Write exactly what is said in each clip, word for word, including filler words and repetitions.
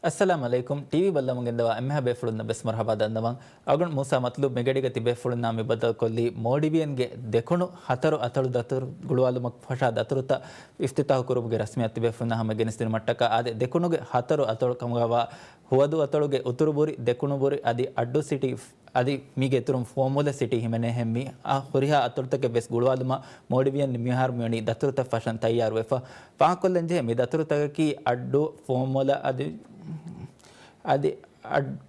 އައްސަލާމު ޢަލައިކުމް. ޓީވީ ބައްލަމުން ގެންދަވާ އެންމެހާ ބޭފުޅުންނަށް ވެސް މަރުޙަބާ ދަންނަވަން. އަޅުގަނޑު މޫސާ މަތްލޫބް މިގަޑީގަ ތިބޭފުޅުންނާ މި ބައްދަލުކޮށްލީ މޯލްޑިވިއަންގެ ދެކުނު ހަތަރު އަތޮޅު ދަތުރު ގުޅުވާލުމަށް ފަށާ ދަތުރުތައް އިފްތިތާޙު ކުރުމުގެ ރަސްމިއްޔާތު ތިބޭފުޅުންނާ ހަމަ ގެނެސްދިނުމަށްޓަކާ އާދެ، ދެކުނުގެ ހަތަރު އަތޮޅު ކަމުގަވާ ހުވަދު އަތޮޅުގެ އުތުރުބުރި، ދެކުނުބުރި އަދި އައްޑޫ ސިޓީ އަދި މީގެ އިތުރުން ފޯމުލަ ސިޓީ ހިމެނޭހެން މި އާ ހުރިހާ އަތޮޅުތަކެއް ވެސް ގުޅުވާލުމަށް މޯލްޑިވިއަން މިހާރު މިވަނީ ދަތުރުތައް ފަށަން ތައްޔާރުވެފަ. ފާހަގަކޮށްލަންޖެހޭ މި ދަތުރުތަކަކީ އައްޑޫ، ފޯމުލަ އަދި، އަދި އައް-،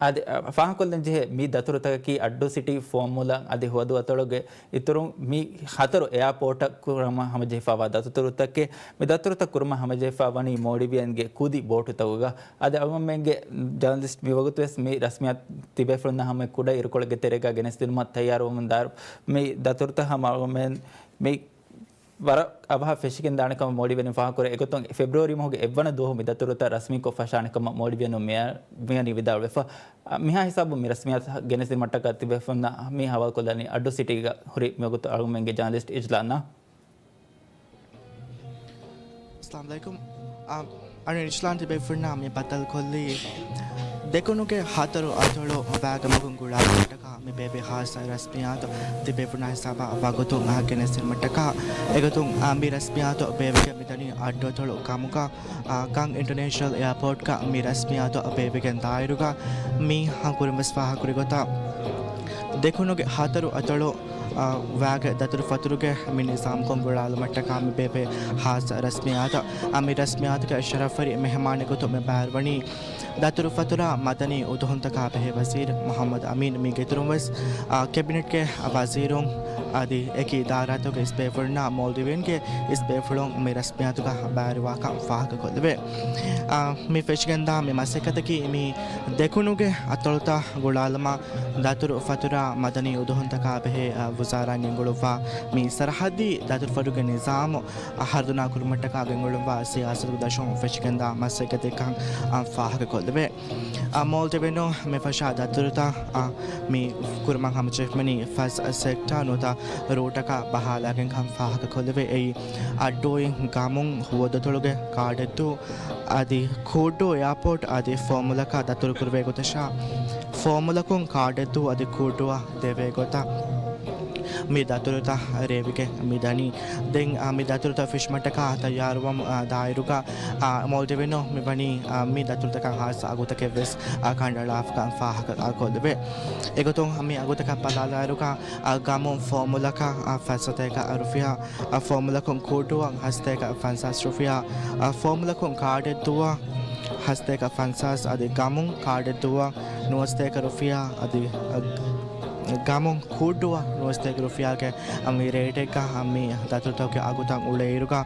އަދި، އަ، ފާހަގަކޮށްލަންޖެހޭ މި ދަތުރުތަކަކީ އައްޑޫ ސިޓީ، ފޯމުލަ އަދި ހުވަދު އަތޮޅުގެ އިތުރުން މި ހަތަރު އެއާޕޯޓަށް ކުރުމަށް ހަމަޖެހިފައިވާ ދަތުރުތަކެއް. މި ދަތުރުތައް ކުރުމަށް ހަމަޖެހިފައިވަނީ މޯލްޑިވިއަންގެ ކުދި ބޯޓުތަކުގަ. އަދި އަޅުގަނޑުމެންގެ ޖާނަލިސްޓް މިވަގުތުވެސް މި ރަސްމިއްޔާތު ތިބޭފުޅުންނާ ހަމަ ކުޑަ އިރުކޮޅެއްގެ ތެރޭގަ ގެނެސްދިނުމަށް ތައްޔާރުވަމުންދާއިރު، މި ދަތުރުތައް ހަމަ އަޅުގަނޑުމެން މި ވަރަށް އަވަހަށް ފެށިގެން ދާނެ ކަމަށް މޯލްޑިވިއަން ފާހަގަކުރޭ. އެގޮތުން ފެބްރުއަރީ މަހުގެ އެއްވަނަ ދުވަހު މި ދަތުރުތައް ރަސްމީކޮށް ފަށާނެ ކަމަށް މޯލްޑިވިއަނުން މި-، މިވަނީ ވިދާޅުވެފަ. މިހާ ހިސާބުން މި ރަސްމިއްޔާތު ގެނެސްދިނުމަށްޓަކާ ތިބޭފުޅުންނަށް މި ހަވާލުކޮށްލަނީ އައްޑޫ ސިޓީގަ ހުރި މިވަގުތު އަޅުގަނޑުމެންގެ ޖާނަލިސްޓް އިޖްލާން. އައްސަލާމު ޢަލައިކުމް. އާ، އަޅުގަނޑު އިޖްލާން ތިބޭފުޅުންނާ މި ބައްދަލުކޮށްލީ ދެކުނުގެ ހަތަރު އަތޮޅު ވައިގެ މަގުން ގުޅާލުމަށްޓަކާ މި ބޭއްވި ހާއްސަ ރަސްމިއްޔާތު ތިބޭފުޅުންނާ ހިސާބަށް ވަގުތު ގެނެސްދިނުމަށްޓަކާ. އެގޮތުން، އާ، މި ރަސްމިއްޔާތު ބޭއްވިގެން މިދަނީ އައްޑު އަތޮޅު ކަމުގަ، އާ، ކަން އިންޓަރނޭޝަނަލް އެއާޕޯޓްގަ މި ރަސްމިއްޔާތު ބޭއްވިގެން ދާއިރުގަ މި ހަނގުރުން ވެސް ފާހަގަކުރި ގޮތަށް ދެކުނުގެ ހަތަރު އަތޮޅު އާ، ވައިގެ ދަތުރުފަތުރުގެ މި ނިޒާމްކޮށް ގުޅާލުމަށްޓަކާ މި ބޭއްވި ހާއްސަ ރަސްމިއްޔާތަށް، އާ، މި ރަސްމިއްޔާތުގެ ޝަރަފްވެރި މެހެމާނެއް ގޮތުން މި ބައިވެރިވަނީ ދަތުރުފަތުރާ މަދަނީ އުދުހުންތަކާ ބެހޭ ވަޒީރު މުޙައްމަދު އަމީން. މީގެ އިތުރުން ވެސް، އާ، ކެބިނެޓްގެ ވަޒީރުން އަދި އެކި އިދާރާތަކުގެ އިސް ބޭފުޅުންނާ މޯލްޑިވިއަންގެ އިސް ބޭފުޅުން މި ރަސްމިއްޔާތުގަ ބައިވެރިވާކަން ފާހަގަކޮށްލެވޭ. އާ، މި ފެށިގެންދާ މި މަސައްކަތަކީ މި ދެކުނުގެ އަތޮޅުތައް ގުޅާލުމަށް ދަތުރު ފަތުރާ މަދަނީ އުދުހުންތަކާ ބެހޭ، އަ، ވުޒާރާއިން ގެންގުޅުއްވާ މި ސަރަހައްދީ ދަތުރުފަތުރުގެ ނިޒާމު، އަ، ހަރުދަނާ ކުރުމަށްޓަކާ ގެންގުޅުއްވާ ސިޔާސަތުގެ ދަށުން ފެށިގެންދާ މަސައްކަތެއްކަން، އަ، ފާހަގަކޮށްލެވޭ. އަ، މޯލްޑިވިއަނުން މި ފަށާ ދަތުރުތައް، އަ، މި ކުރުމަށް ހަމަޖެހިފައިވަނީ ފަސް ސެކްޓާ ނުވަތަ ރޫޓަކާ ބަހާލާގެންކަން ފާހަގަކޮށްލެވޭ. އެއީ އައްޑޫއިން ގަމުން ހުވަދުއަތޮޅުގެ ކާޑެއްދޫ އަދި ކޫއްޑޫ އެއާޕޯޓް އަދި ފޯމުލަކަށް ދަތުރު ކުރެވޭ ގޮތަށާ، ފޯމުލަކުން ކާޑެއްދޫ އަދި ކޫއްޑޫއަށް ދެވޭ ގޮތަށް މި ދަތުރުތައް ރޭވިގެން މިދަނީ. ދެން، އާ، މި ދަތުރުތައް ފެށުމަށްޓަކާ ތައްޔާރުވަމުން، އާ، ދާއިރުގަ، އާ، މޯލްޑިވިއަނުން މިވަނީ، އާ، މި ދަތުރުތަކަށް ހާއްސަ އަގުތަކެއް ވެސް، އާ، ކަނޑައަޅާފަކަން ފާހަގަކޮށްލެވޭ. އެގޮތުން މި އަގުތަކަށް ބަލާލާއިރުގަ، އާ، ގަމުން ފޯމުލަކަށް، އާ، ފައްސަތޭކަ ރުފިޔާ، އާ، ފޯމުލަކުން ކޫއްޑޫއަށް ހަސަތޭކަ ފަންސާސް ރުފިޔާ، އާ، ފޯމުލަކުން ކާޑެއްދޫއަށް ހަސަތޭކަ ފަންސާސް އަދި ގަމުން ކާޑެއްދޫއަށް ނުވަސަތޭކަ ރުފިޔާ އަދި، އަ، ގަމުން ކޫއްޑޫއަށް ނުވަސަތޭކަ ރުފިޔާގެ މި ރޭޓެއްގަ މި ދަތުރުތަކުގެ އަގުތައް އުޅޭއިރުގަ،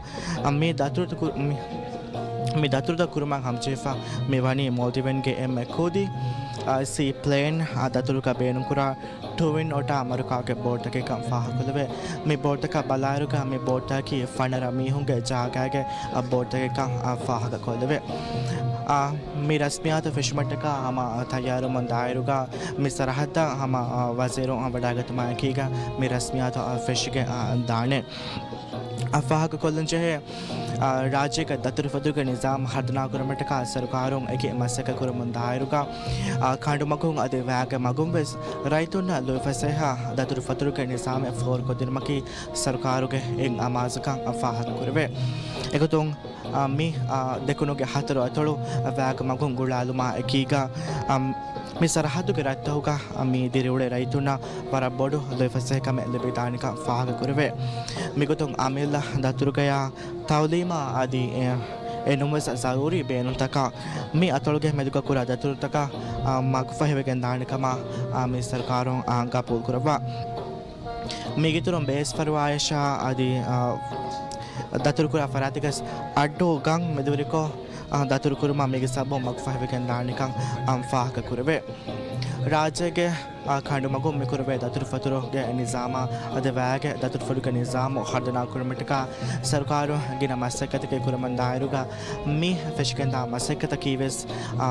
މި ދަތުރުތަކު-، މި، މި ދަތުރުތައް ކުރުމަށް ހަމަޖެހިފަ މި ވަނީ މޯލްޑިވިއަންގެ އެންމެ ކުދި، އާ، ސީ ޕްލޭން، އާ، ދަތުރުގަ ބޭނުންކުރާ ޓުވިން އޮޓާ މަރުކާގެ ބޯޓްތަކެއްކަން ފާހަގަކޮށްލެވޭ. މި ބޯޓްތަކަށް ބަލާއިރުގަ މި ބޯޓްތަކަކީ ފަނަރަ މީހުންގެ ޖާގައިގެ، އާ، ބޯޓްތަކެއްކަން، އާ، ފާހަގަކޮށްލެވޭ. އާ، މި ރަސްމިއްޔާތު ފެށުމަށްޓަކާ ހަމަ، އާ، ތައްޔާރުވަމުން ދާއިރުގަ މި ސަރަހައްދަށް ހަމަ، އާ، ވަޒީރުން ވަޑައިގަތުމާ އެކީގަ މި ރަސްމިއްޔާތު، އާ، ފެށިގެން، އާ، ދާނެ. އާ، ފާހަގަކޮށްލަންޖެހޭ، އާ، ރާއްޖޭގެ ދަތުރުފަތުރުގެ ނިޒާމް ހަރުދަނާކުރުމަށްޓަކާ ސަރުކާރުން އެކި މަސައްކަތް ކުރަމުން ދާއިރުގަ، އާ، ކަނޑުމަގުން އަދި ވައިގެ މަގުން ވެސް ރައްޔިތުންނަށް ލުއިފަސޭހަ ދަތުރުފަތުރުގެ ނިޒާމެއް ފޯރުކޮށްދިނުމަކީ ސަރުކާރުގެ އެއް އަމާޒުކަން ފާހަގަކުރެވޭ. އެގޮތުން، އާ، މި، އާ، ދެކުނުގެ ހަތަރު އަތޮޅު ވައިގެ މަގުން ގުޅާލުމާ އެކީގަ، އާ، މި ސަރަހައްދުގެ ރަށްތަކުގަ މި ދިރިއުޅޭ ރައްޔިތުންނަށް ވަރަށް ބޮޑު ލުއިފަސޭހަކަމެއް ލިބިދާނެކަން ފާހަގަކުރެވޭ. މިގޮތުން އަމިއްލަ ދަތުރުގަޔާ ތައުލީމާ އަދި އެ، އެނޫންވެސް ޒަރޫރީ ބޭނުންތަކާ މި އަތޮޅުގެ މެދުގަ ކުރާ ދަތުރުތަކަށް، އާ، މަގުފަހިވެގެން ދާނެކަމަށް، އާ، މި ސަރުކާރުން، އާ، ގަބޫލުކުރައްވާ. މީގެއިތުރުން ބޭސްފަރުވާއަށާ އަދި، އާ، ދަތުރުކުރާ ފަރާތެއްގަސް އައްޑޫ ގަން މެދުވެރިކޮށް، އާ، ދަތުރުކުރުމަށް މީގެ ސަބަބުން މަގުފަހިވެގެން ދާނެކަން، އާ، ފާހަގަކުރެވޭ. ރާއްޖޭގެ، އާ، ކަނޑުމަގުން މިކުރެވޭ ދަތުރުފަތުރުގެ ނިޒާމާ އަދި ވައިގެ ދަތުރުފަތުރުގެ ނިޒާމު ހަރުދަނާކުރުމަށްޓަކާ ސަރުކާރު ގިނަ މަސައްކަތެއް ކުރަމުން ދާއިރުގަ މި ފެށިގެންދާ މަސައްކަތަކީ ވެސް، އާ،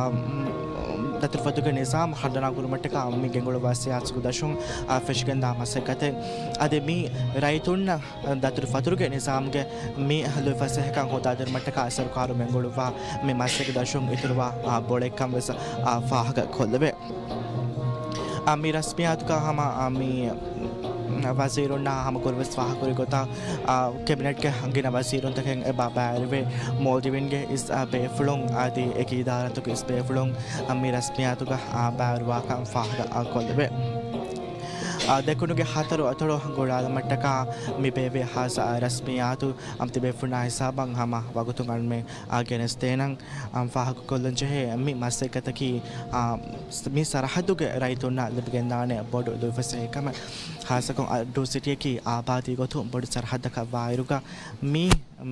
ދަތުރުފަތުގެ ނިޒާމް ހަރުދަނާ ކުރުމަށްޓަކާ މި ގެންގުޅުއްވާ ސިޔާސަތުގެ ދަށުން، އާ، ފެށިގެންދާ މަސައްކަތެއް. އަދި މި ރައްޔިތުންނަށް ދަތުރުފަތުރުގެ ނިޒާމްގެ މި ލުއިފަސޭހަކަން ހޯދާދިނުމަށްޓަކާ ސަރުކާރު ގެންގުޅުއްވާ މި މަސައްކަތްގެ ދަށުން އިތުރުވާ، އާ، ބޮޅެއްކަން ވެސް، އާ، ފާހަގަ ކޮށްލެވޭ. އާ، މި ރަސްމިއްޔާތުގަ ހަމަ، އާ، މި ވަޒީރުންނާ ހަމަ ކުރިންވެސް ފާހަގަކުރި ގޮތަށް، އާ، ކެބިނެޓްގެ ގިނަ ވަޒީރުންތަކެއް އެބަ ބައިވެރިވެ، މޯލްޑިވިންގެ އިސް، އާ، ބޭފުޅުން އަދި އެކި އިދާރާތަކުގެ އިސް ބޭފުޅުން، އާ، މި ރަސްމިއްޔާތުގަ، އާ، ބައިވެރިވާކަން ފާހަގަ، އާ، ކޮށްލެވޭ. އާ، ދެކުނުގެ ހަތަރު އަތޮޅު ގުޅާލުމަށްޓަކާ މި ބޭއްވި ހާއްސަ، އާ، ރަސްމިއްޔާތު އަމް ތިބޭފުޅުންނާ ހިސާބަށް ހަމަ ވަގުތުން އަންމެ، އާ، ގެނެސްދޭނަން. އާ، ފާހަގަކޮށްލަން ޖެހޭ މި މަސައްކަތަކީ، އާ، މި ސަރަހައްދުގެ ރައްޔިތުންނަށް ލިބިގެންދާނެ ބޮޑު ލުއިފަސޭހަކަމެއް. ހާއްސަކޮށް އައްޑޫ ސިޓީއަކީ އާބާދީ ގޮތުން ބޮޑު ސަރަހައްދަކަށް ވާއިރުގަ މި،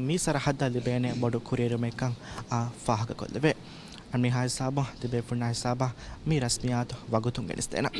މި ސަރަހައްދަށް ލިބޭނެ ބޮޑު ކުރިއެރުމެއްކަން، އާ، ފާހަގަކޮށްލެވޭ. އަންމީހާ ހިސާބުން ތިބޭފުޅުންނާ ހިސާބަށް މި ރަސްމިއްޔާތު ވަގުތުން ގެނެސްދޭނަން.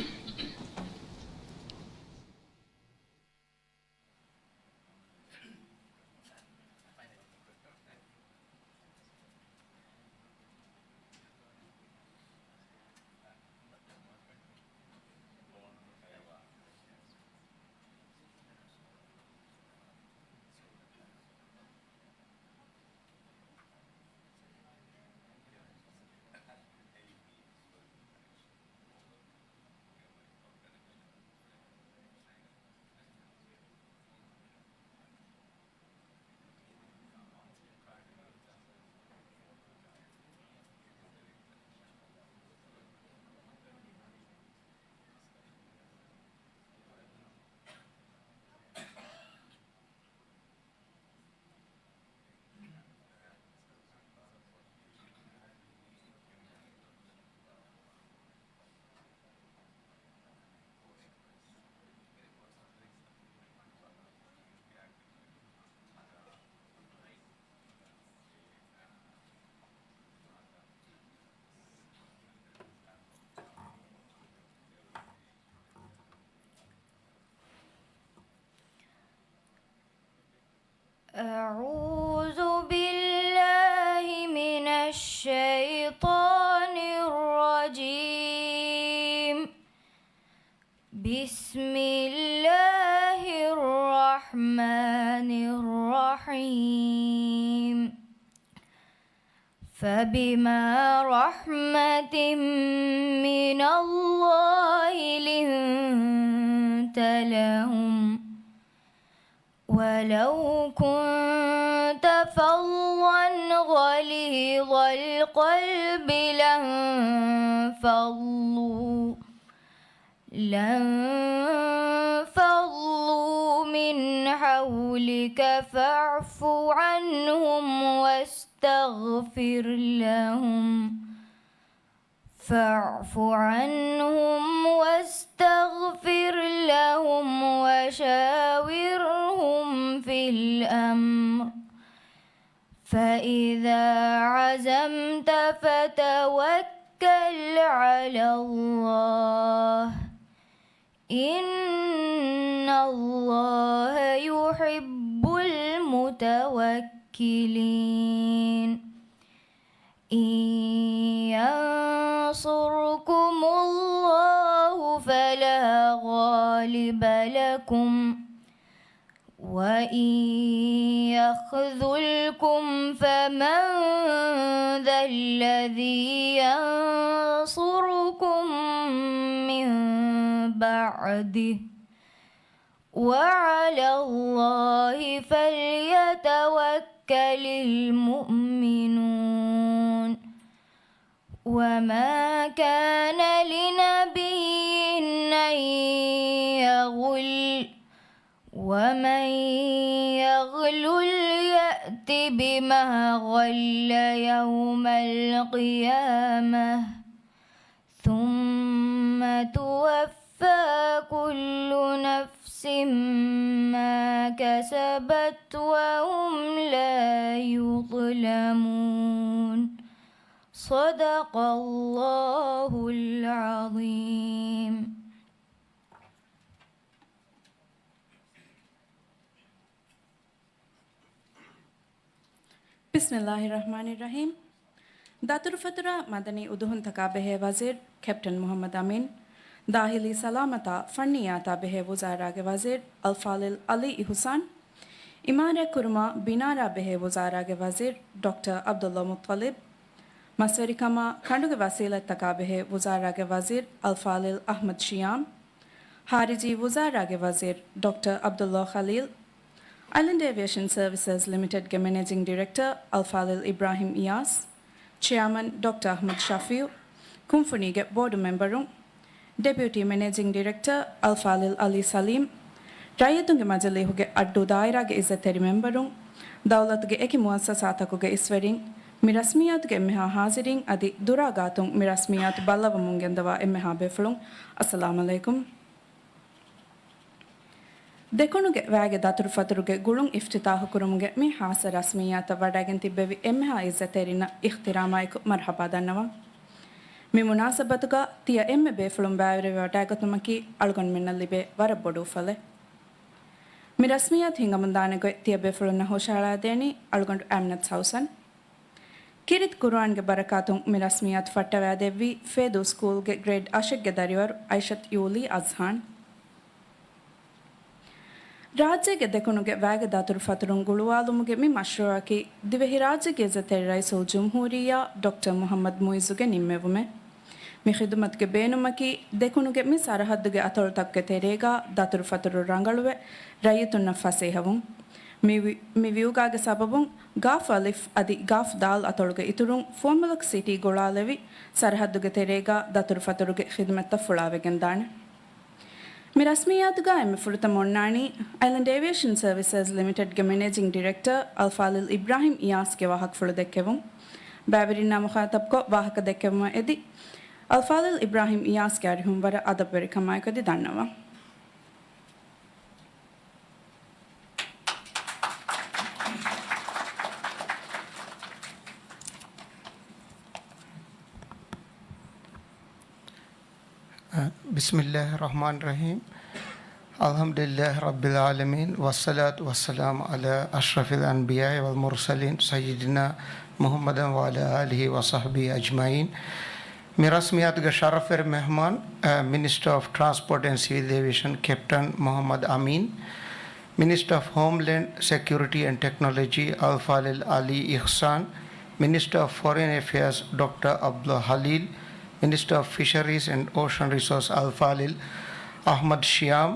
أعوذ بالله من الشيطان الرجيم. بسم الله الرحمن الرحيم. فبما رحمة من الله لنت لهم ولو كنت فظا غليظ القلب لانفضوا لانفضوا من حولك فاعف عنهم واستغفر لهم فاعف عنهم واستغفر لهم وشاورهم في الأمر فإذا عزمت فتوكل على الله إن الله يحب المتوكلين. إن ينصركم الله فلا غالب لكم وإن يخذلكم فمن ذا الذي ينصركم من بعده وعلى الله فليتوكل المؤمنون. وما كان لنبي أن يغل ومن يغلل يأت بما غل يوم القيامة ثم توفى كل نفس ما كسبت وهم لا يظلمون. صدق الله العظيم. بسم الله الرحمن الرحيم. ދަތުރުފަތުރާ މަދަނީ އުދުހުންތަކާ ބެހޭ ވަޒީރު ކެޕްޓަން މުހައްމަދު އަމީން، ދާހިލީ ސަލާމަތާ ފަންނިއްޔާތާ ބެހޭ ވުޒާރާގެ ވަޒީރު އަލްފާޟިލް އަލީ އިހުސާން، އިމާރާތްކުރުމާ ބިނާރާ ބެހޭ ވުޒާރާގެ ވަޒީރު ޑޮކްޓަރ ޢަބްދުﷲ މުއްޠަލިބް، މަސްވެރިކަމާ ކަނޑުގެ ވަސީލަތްތަކާ ބެހޭ ވުޒާރާގެ ވަޒީރު އަލްފާޟިލް އަޙްމަދު ޝިޔާމް، ޚާރިޖީ ވުޒާރާގެ ވަޒީރު ޑޮކްޓަރ ޢަބްދުﷲ ޚަލީލް، އައިލެންޑް އޭވިއޭޝަން ސަރވިސަސް ލިމިޓެޑްގެ މެނޭޖިން ޑިރެކްޓަރ އަލްފާޟިލް އިބްރާހިމް އިޔާސް، ޗެއާމަން ޑޮކްޓަރ އަޙްމަދު ޝަފީޢު، ކުންފުނީގެ ބޯޑު މެމްބަރުން، ޑެޕިއުޓީ މެނޭޖިން ޑިރެކްޓަރ އަލްފާޟިލް އަލީ ސަލީމް، ރައްޔިތުންގެ މަޖިލީހުގެ އައްޑޫ ދާއިރާގެ އިއްޒަތްތެރި މެމްބަރުން، ދައުލަތުގެ އެކި މުއައްސަސާތަކުގެ އިސްވެރިން، މި ރަސްމިއްޔާތުގެ އެންމެހާ ޙާޟިރީން އަދި ދުރާ ގާތުން މި ރަސްމިއްޔާތު ބައްލަވަމުން ގެންދަވާ އެންމެހާ ބޭފުޅުން، އައްސަލާމު ޢަލައިކުމް. ދެކުނުގެ ވައިގެ ދަތުރުފަތުރުގެ ގުޅުން އިފްތިތާޙުކުރުމުގެ މި ޚާއްޞަ ރަސްމިއްޔާތަށް ވަޑައިގެން ތިއްބެވި އެންމެހާ އިއްޒަތްތެރިންނަށް އިޙްތިރާމާއެކު މަރްޙަބާ ދަންނަވަން. މި މުނާސަބަތުގަ ތިޔަ އެންމެ ބޭފުޅުން ބައިވެރިވެ ވަޑައިގަތުމަކީ އަޅުގަނޑުމެންނަށް ލިބޭ ވަރަށް ބޮޑު އުފަލެއް. މި ރަސްމިއްޔާތު ހިނގަމުންދާނެ ގޮތް ތިޔަ ބޭފުޅުންނަށް ހުށަހަޅާދޭނީ އަޅުގަނޑު އަމްނަތް ހައުސަން. ކީރިތި ޤުރުއާންގެ ބަރަކާތުން މި ރަސްމިއްޔާތު ފައްޓަވައިދެއްވީ ފޭދޫ ސްކޫލްގެ ގްރޭޑް އަށެއްގެ ދަރިވަރު އައިޝަތު ޔޫލީ އަޒްހާން. ރާއްޖޭގެ ދެކުނުގެ ވައިގެ ދަތުރުފަތުރުން ގުޅުވާލުމުގެ މި މަޝްރޫޢަކީ ދިވެހިރާއްޖޭގެ އިއްޒަތްތެރި ރައީސުލްޖުމްހޫރިއްޔާ ޑޮކްޓަރ މުޙައްމަދު މުޢިއްޒުގެ ނިންމެވުމެއް. މި ޚިދުމަތުގެ ބޭނުމަކީ ދެކުނުގެ މި ސަރަޙައްދުގެ އަތޮޅުތަކުގެ ތެރޭގާ ދަތުރުފަތުރު ރަނގަޅުވެ، ރައްޔިތުންނަށް ފަސޭހަވުން. މި ވި-، މި ވިއުގާގެ ސަބަބުން ގާފް އަލިފް އަދި ގާފް ދާލް އަތޮޅުގެ އިތުރުން ފުވައްމުލަކު ސިޓީ ގުޅާލެވި، ސަރަޙައްދުގެ ތެރޭގާ ދަތުރުފަތުރުގެ ޚިދުމަތްތައް ފުޅާވެގެންދާނެ. މި ރަސްމިއްޔާތުގާ އެންމެ ފުރަތަމަ އޮންނާނީ އައިލެންޑް އޭވިއޭޝަން ސަރވިސަސް ލިމިޓެޑްގެ މެނޭޖިން ޑިރެކްޓަރ އަލްފާޟިލް އިބްރާހިމް އިޔާސްގެ ވާހަކަފުޅު ދެއްކެވުން. ބައިވެރިންނާ މުޚާޠަބްކޮށް ވާހަކަ ދެއްކެވުމަށް އެދި، އަލްފާޟިލް އިބްރާހިމް އިޔާސްގެ އަރިހުން ވަރަށް އަދަބުވެރިކަމާއެކު އެދި ދަންނަވަން. بسم الله الرحمن الرحيم. الحمد لله رب العالمين، والصلاة والسلام على أشرف الأنبياء والمرسلين، سيدنا محمد وعلى آله وصحبه أجمعين. މި ރަސްމިއްޔާތުގެ ޝަރަފްވެރި މެހްމާން، އަ، މިނިސްޓަރ އޮފް ޓްރާންސްޕޯޓް އެންޑް ސިވިލް އޭވިއޭޝަން ކެޕްޓަން މުޙައްމަދު އަމީން، މިނިސްޓަރ އޮފް ހޯމްލޭންޑް ސެކިއުރިޓީ އެންޑް ޓެކްނޮލޮޖީ އަލްފާޟިލް އަލީ އިޙްސާން، މިނިސްޓަރ އޮފް ފޮރިން އެފެއާޒް ޑޮކްޓަރ ޢަބްދުﷲ ޚަލީލް، މިނިސްޓަރ އޮފް ފިޝަރީޒް އެންޑް އޯޝަން ރިސޯސް އަލްފާޟިލް އަޙްމަދު ޝިޔާމް،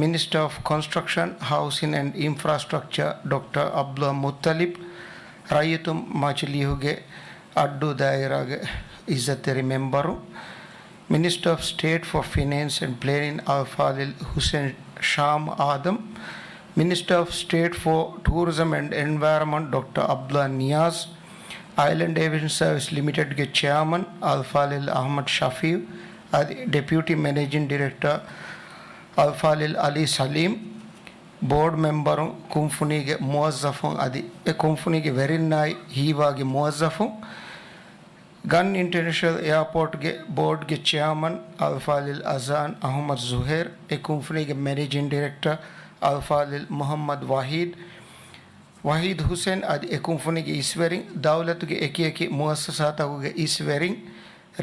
މިނިސްޓަރ އޮފް ކޮންސްޓްރަކްޝަން، ހައުސިން އެންޑް އިންފްރާސްޓްރަކްޗަރ ޑޮކްޓަރ ޢަބްދުﷲ މުއްޠަލިބް، ރައްޔިތުން މަޖިލީހުގެ އައްޑޫ ދާއިރާގެ އިއްޒަތްތެރި މެމްބަރު، މިނިސްޓަރ އޮފް ސްޓޭޓް ފޯ ފިނޭންސް އެންޑް ޕްލޭނިން އަލްފާޟިލް ޙުސެން ޝާމް އާދަމް، މިނިސްޓަރ އޮފް ސްޓޭޓް ފޯ ޓޫރިޒަމް އެންޑް އެންވަޔަރަމަންޓް ޑޮކްޓަރ ޢަބްދުﷲ ނިޔާޒް، އައިލެންޑް އޭވިއޭޝަން ސަރވިސް ލިމިޓެޑްގެ ޗެއާމަން އަލްފާޟިލް އަޙްމަދު ޝަފީޢު، އަދި ޑެޕިއުޓީ މެނޭޖިން ޑިރެކްޓަރ އަލްފާޟިލް އަލީ ސަލީމް، ބޯޑް މެމްބަރުން، ކުންފުނީގެ މުވައްޒަފުން އަދި އެ ކުންފުނީގެ ވެރިންނާއި ހީވާގި މުވައްޒަފުން، ގަން އިންޓަރނޭޝަނަލް އެއާޕޯޓްގެ ބޯޑްގެ ޗެއާމަން އަލްފާޟިލް އަޒާން އަޙްމަދު ޒުހޭރް، އެ ކުންފުނީގެ މެނޭޖިން ޑިރެކްޓަރ އަލްފާޟިލް މުޙައްމަދު ވަޙީދު، ވަޙީދު ޙުސެން އަދި އެ ކުންފުނީގެ އިސްވެރިން، ދައުލަތުގެ އެކިއެކި މުއައްސަސާތަކުގެ އިސްވެރިން،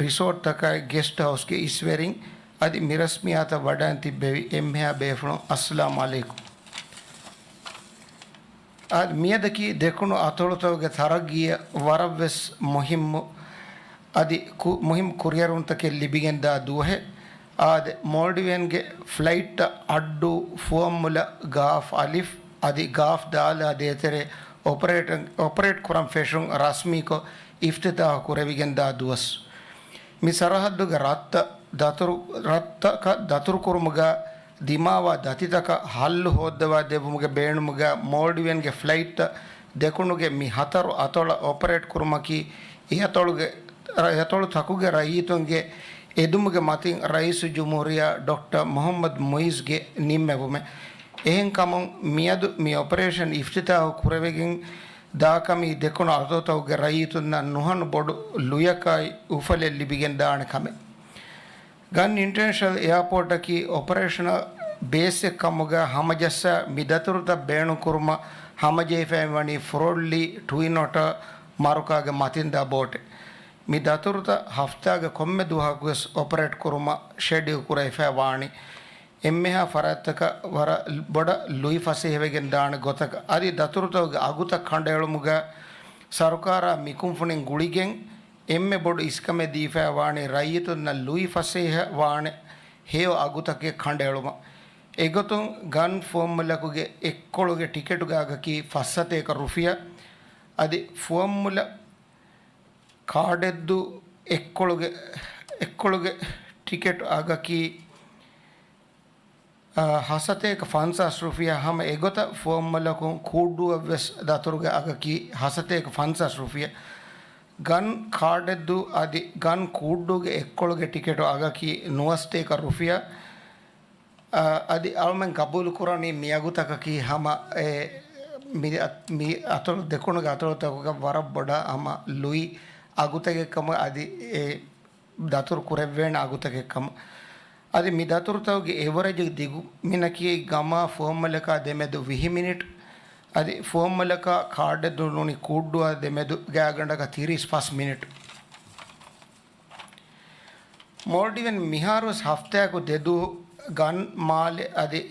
ރިސޯޓްތަކާއި ގެސްޓް ހައުސްގެ އިސްވެރިން، އަދި މި ރަސްމިއްޔާތަށް ވަޑައިން ތިއްބެވި އެންމެހާ ބޭފުޅުން، އައްސަލާމު ޢަލައިކުމް. އަދި މިއަދަކީ ދެކުނު އަތޮޅުތަކުގެ ތަރައްގީއަށް ވަރަށްވެސް މުހިއްމު، އަދި ކު-، މުހިއްމު ކުރިއެރުންތަކެއް ލިބިގެންދާ ދުވަހެއް. އާދެ، މޯލްޑިވިއަންގެ ފްލައިޓްތައް އައްޑޫ ފުވައްމުލައް ގާފް އަލިފް އަދި ގާފް ދާލާ ދޭތެރޭ އޮޕަރޭޓަ-، އޮޕަރޭޓް ކުރަން ފެށުން ރަސްމީކޮށް އިފްތިތާޙު ކުރެވިގެންދާ ދުވަސް. މި ސަރަހައްދުގެ ރަށްތައް ދަތުރު-، ރަށްތަކަށް ދަތުރުކުރުމުގަ ދިމާވާ ދަތިތަކަށް ހައްލު ހޯއްދަވާ ދެއްވުމުގެ ބޭނުމުގަ މޯލްޑިވިއަންގެ ފްލައިޓްތައް ދެކުނުގެ މި ހަތަރު އަތޮޅަށް އޮޕަރޭޓް ކުރުމަކީ އެއަތޮޅުގެ، އެއަތޮޅުތަކުގެ ރައްޔިތުންގެ އެދުމުގެ މަތިން ރައީސުލްޖުމްހޫރިއްޔާ ޑޮކްޓަރ މުޙައްމަދު މުޢިއްޒުގެ ނިންމެވުމެއް. އެހެންކަމުން މިއަދު މި އޮޕަރޭޝަން އިފްތިތާޙު ކުރެވިގެން ދާކަމީ ދެކުނު އަތޮޅުތަކުގެ ރައްޔިތުންނަށް ނުހަނު ބޮޑު ލުޔަކާއި އުފަލެއް ލިބިގެންދާނެ ކަމެއް. ގަން އިންޓަރނޭޝަނަލް އެއާޕޯޓަކީ އޮޕަރޭޝަނަލް ބޭސްއެއް ކަމުގަ ހަމަޖައްސާ މި ދަތުރުތައް ބޭނުންކުރުމަށް ހަމަޖެހިފައި ވަނީ ފުރޮއްލި، ޓްވިން އޮޓަރ، މަރުކާގެ މަތިންދާ ބޯޓެއް. މި ދަތުރުތައް ހަފްތާގެ ކޮންމެ ދުވަހަކުވެސް އޮޕަރޭޓް ކުރުމަށް ޝެޑިއުލް ކުރެވިފައި ވާނީ. އެންމެހާ ފަރާތްތަކަށް ވަރަށް ބޮޑަށް ލުއި ފަސޭހަވެގެން ދާނެ ގޮތަކަށް އަދި ދަތުރުތަކުގެ އަގުތައް ކަނޑައެޅުމުގަ ސަރުކާރާ މިކުންފުނިން ގުޅިގެން އެންމެ ބޮޑު އިސްކަމެއް ދީފައި ވާނީ ރައްޔިތުންނަށް ލުއި ފަސޭހަ ވާނެ ހެޔޮ އަގުތަކެއް ކަނޑައެޅުމަށް. އެގޮތުން ގަން ފުވައްމުލަކުގެ އެއްކޮޅުގެ ޓިކެޓުގެ އަގަކީ ފަސް ސަތޭކަ ރުފިޔާ. އަދި ފުވައްމުލަ ކާޑެއްދޫ އެއްކޮޅުގެ، އެއްކޮޅުގެ ޓިކެޓު އަގަކީ، އާ، ހަސަތޭކަ ފަންސާސް ރުފިޔާ. ހަމަ އެގޮތަށް ފުވައްމުލަކުން ކޫއްޑޫއަށްވެސް ދަތުރުގެ އަގަކީ ހަސަތޭކަ ފަންސާސް ރުފިޔާ. ގަން ކާޑެއްދޫ އަދި ގަން ކޫއްޑޫގެ އެއްކޮޅުގެ ޓިކެޓު އަގަކީ ނުވަސަތޭކަ ރުފިޔާ. އަ، އަދި އަޅުމެން ގަބޫލުކުރަނީ މި އަގުތަކަކީ ހަމަ އެ މި އަ-، މި އަތޮޅު ދެކުނުގެ އަތޮޅުތަކުގަ ވަރަށް ބޮޑަށް ހަމަ ލުއި އަގުތަކެއްކަމަށް އަދި އެ ދަތުރު ކުރެއްވޭނެ އަގުތަކެއްކަމަށް. އަދި މި ދަތުރުތަކުގެ އެވަރެޖް ދިގުމިނަކީ ގަމާ ފުވައްމުލަކާ ދެމެދު ވިހި މިނިޓް. އަދި ފުވައްމުލަކާ ކާޑެއްދޫ ނޫނީ ކޫއްޑޫއާ ދެމެދު ގާތްގަނޑަކަށް ތިރީސް ފަސް މިނިޓް. މޯލްޑިވިން މިހާރުވެސް ހަފްތާއަކު ދެދުވަހު ގަން މާލެ އަދި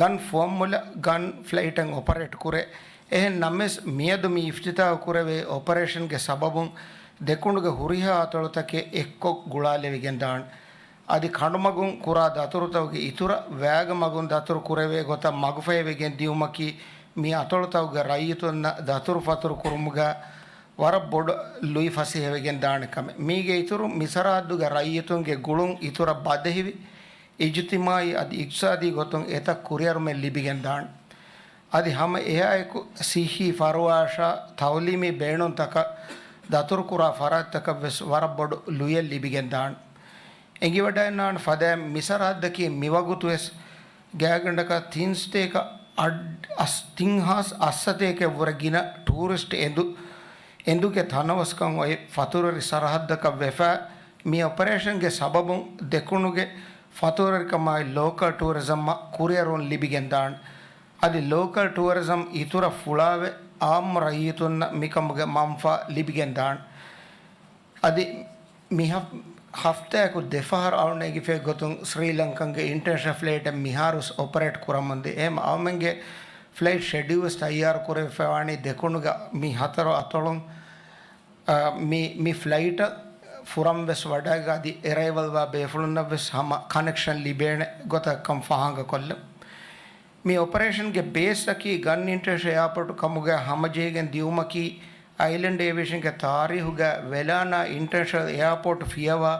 ގަން ފުވައްމުލަ ގަން ފްލައިޓެއް އޮޕަރޭޓް ކުރޭ. އެހެން ނަމަވެސް މިއަދު މި އިފްތިތާހު ކުރެވޭ އޮޕަރޭޝަންގެ ސަބަބުން ދެކުނުގެ ހުރިހާ އަތޮޅުތަކެއް އެއްކޮށް ގުޅާލެވިގެން ދާނެ. އަދި ކަނޑުމަގުން ކުރާ ދަތުރުތަކުގެ އިތުރަށް ވައިގަ މަގުން ދަތުރު ކުރެވޭ ގޮތަށް މަގުފަހިވެގެން ދިއުމަކީ މި އަތޮޅުތަކުގެ ރައްޔިތުންނަށް ދަތުރުފަތުރު ކުރުމުގަ ވަރަށް ބޮޑު ލުއި ފަސޭހަވެގެން ދާނެ ކަމެއް. މީގެ އިތުރުން މި ސަރަހައްދުގެ ރައްޔިތުންގެ ގުޅުން އިތުރަށް ބަދަހިވި، އިޖުތިމާއީ އަދި އިޤްތިޞާދީ ގޮތުން އެތައް ކުރިއަރުމެއް ލިބިގެން ދާނެ. އަދި ހަމަ އެއާއެކު ޞިއްޙީ ފަރުވާއަށާ ތައުލީމީ ބޭނުންތަކަށް ދަތުރުކުރާ ފަރާތްތަކަށް ވެސް ވަރަށް ބޮޑު ލުޔެއް ލިބިގެން ދާނެ. އެނގިވަޑައިގަންނަވާނެ ފަދައިން މި ސަރަހައްދަކީ މިވަގުތުވެސް ގާތްގަނޑަކަށް ތިން ސަތޭކަ އަށް، އަސް، ތިން ހާސް އަށް ސަތޭކައަށްވުރެ ގިނަ ޓޫރިސްޓް އެނދު، އެނދުގެ ތަނަވަސްކަން އޮތް ފަތުރުވެރި ސަރަހައްދަކަށް ވެފަ، މި އޮޕަރޭޝަންގެ ސަބަބުން ދެކުނުގެ ފަތުރުވެރިކަމާއި ލޯކަލް ޓޫރިޒަމަށް ކުރިއަރުވުން ލިބިގެންދާނެ. އަދި ލޯކަލް ޓޫރިޒަމް އިތުރަށް ފުޅާވެ، އާއްމު ރައްޔިތުންނަށް މިކަމުގެ މަންފާ ލިބިގެންދާނެ. އަދި މި ހަފް-، ހަފްތާއަކު ދެފަހަރު އަޅުނެގިފޭ ގޮތުން ސްރީލަންކަންގެ އިންޓަރނޭޝަނަލް ފްލައިޓެއް މިހާރުވެސް އޮޕަރޭޓް ކުރަމުންދި. އެހެން އަޅުމެންގެ ފްލައިޓް ޝެޑިއުލް ވެސް ތައްޔާރު ކުރެވިފައިވާނީ ދެކުނުގަ މި ހަތަރު އަތޮޅުން، އަ، މި، މި ފްލައިޓަށް ފުރަން ވެސް ވަޑައިގަ އަދި އެރައިވަލްވާ ބޭފުޅުންނަށް ވެސް ހަމަ ކަނެކްޝަން ލިބޭނެ ގޮތަށްކަން ފާހަގަކޮށްލަން. މި އޮޕަރޭޝަންގެ ބޭސްއަކީ ގަން އިންޓަރނޭޝަނަލް އެއާޕޯޓް ކަމުގަ ހަމަޖެހިގެން ދިއުމަކީ، އައިލެންޑް އޭވިއޭޝަންގެ ތާރީހުގަ ވެލާނާ އިންޓަރނޭޝަނަލް އެއާޕޯޓް ފިޔަވާ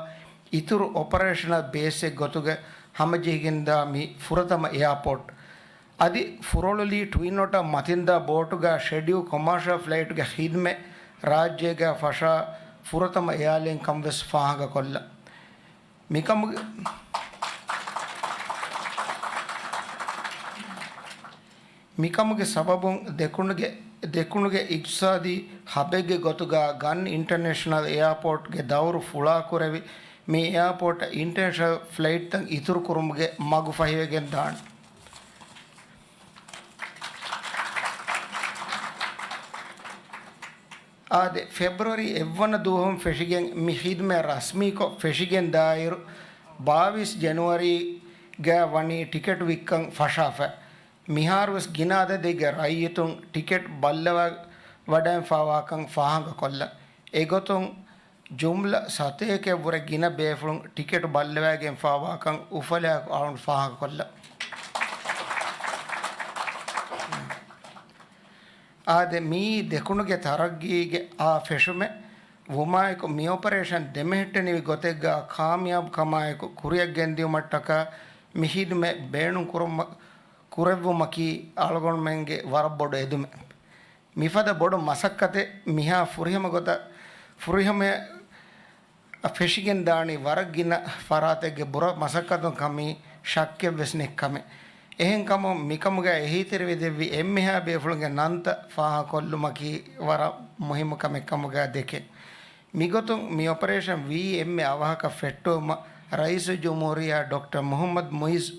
އިތުރު އޮޕަރޭޝަނަލް ބޭސްއެއް ގޮތުގަ ހަމަޖެހިގެންދާ މި ފުރަތަމަ އެއާޕޯޓް. އަދި ފުރޮޅުލީ ޓްވިން އޮޓާ މަތިންދާ ބޯޓުގަ ޝެޑިއުލް ކޮމާޝަލް ފްލައިޓުގެ ޚިދްމަތް ރާއްޖޭގަ ފަށާ ފުރަތަމަ އެއާލައިން ކަން ވެސް ފާހަގަކޮށްލަން. މިކަމުގެ، މިކަމުގެ ސަބަބުން ދެކުނުގެ، ދެކުނުގެ އިޤްތިޞާދީ ހަބެއްގެ ގޮތުގަ ގަން އިންޓަރނޭޝަނަލް އެއާޕޯޓްގެ ދައުރު ފުޅާކުރެވި، މި އެއާޕޯޓަށް އިންޓަރނޭޝަނަލް ފްލައިޓްތައް އިތުރުކުރުމުގެ މަގު ފަހިވެގެން ދާނެ. އާދެ، ފެބްރުއަރީ އެއްވަނަ ދުވަހުން ފެށިގެން މި ޚިދްމަތް ރަސްމީކޮށް ފެށިގެންދާއިރު، ބާވީސް ޖެނުއަރީގަ ވަނީ ޓިކެޓް ވިއްކަން ފަށާފަ. މިހާރުވެސް ގިނަ އަދަދެއްގެ ރައްޔިތުން ޓިކެޓް ބައްލަވަ ވަޑައިގެންފާވާކަން ފާހަގަކޮށްލަން. އެގޮތުން ޖުމްލަ ސަތޭކައަށްވުރެ ގިނަ ބޭފުޅުން ޓިކެޓް ބައްލަވައިގެންފާވާކަން އުފަލާއެކު އަޅުން ފާހަގަކޮށްލަން. އާދެ، މިއީ ދެކުނުގެ ތަރައްގީގެ އާ ފެށުމެއް ވުމާއެކު، މި އޮޕަރޭޝަން ދެމެހެއްޓެނިވި ގޮތެއްގަ ކާމިޔާބު ކަމާއެކު ކުރިއަށް ގެންދިއުމަށްޓަކާ މި ޚިދްމަތް ބޭނުން ކުރުމަށް، ކުރެއްވުމަކީ އަޅުގަނޑުމެންގެ ވަރަށް ބޮޑު އެދުމެއް. މިފަދަ ބޮޑު މަސައްކަތެއް މިހާ ފުރިހަމަ ގޮތަށް، ފުރިހަމަ ފެށިގެން ދާނީ ވަރަށް ގިނަ ފަރާތެއްގެ ބުރަ މަސައްކަތުން ކަމީ ޝައްކެއްވެސް ނެތް ކަމެއް. އެހެންކަމުން މިކަމުގަ އެހީތެރިވެދެއްވި އެންމެހާ ބޭފުޅުންގެ ނަންތައް ފާހަގަކޮށްލުމަކީ ވަރަށް މުހިއްމު ކަމެއް ކަމުގަ ދެކެން. މިގޮތުން މި އޮޕަރޭޝަން ވީ އެންމެ އަވަހަކަށް ފެއްޓުވުމަށް ރައީސުލްޖުމްހޫރިއްޔާ ޑޮކްޓަރ މުޙައްމަދު މުޢިއްޒު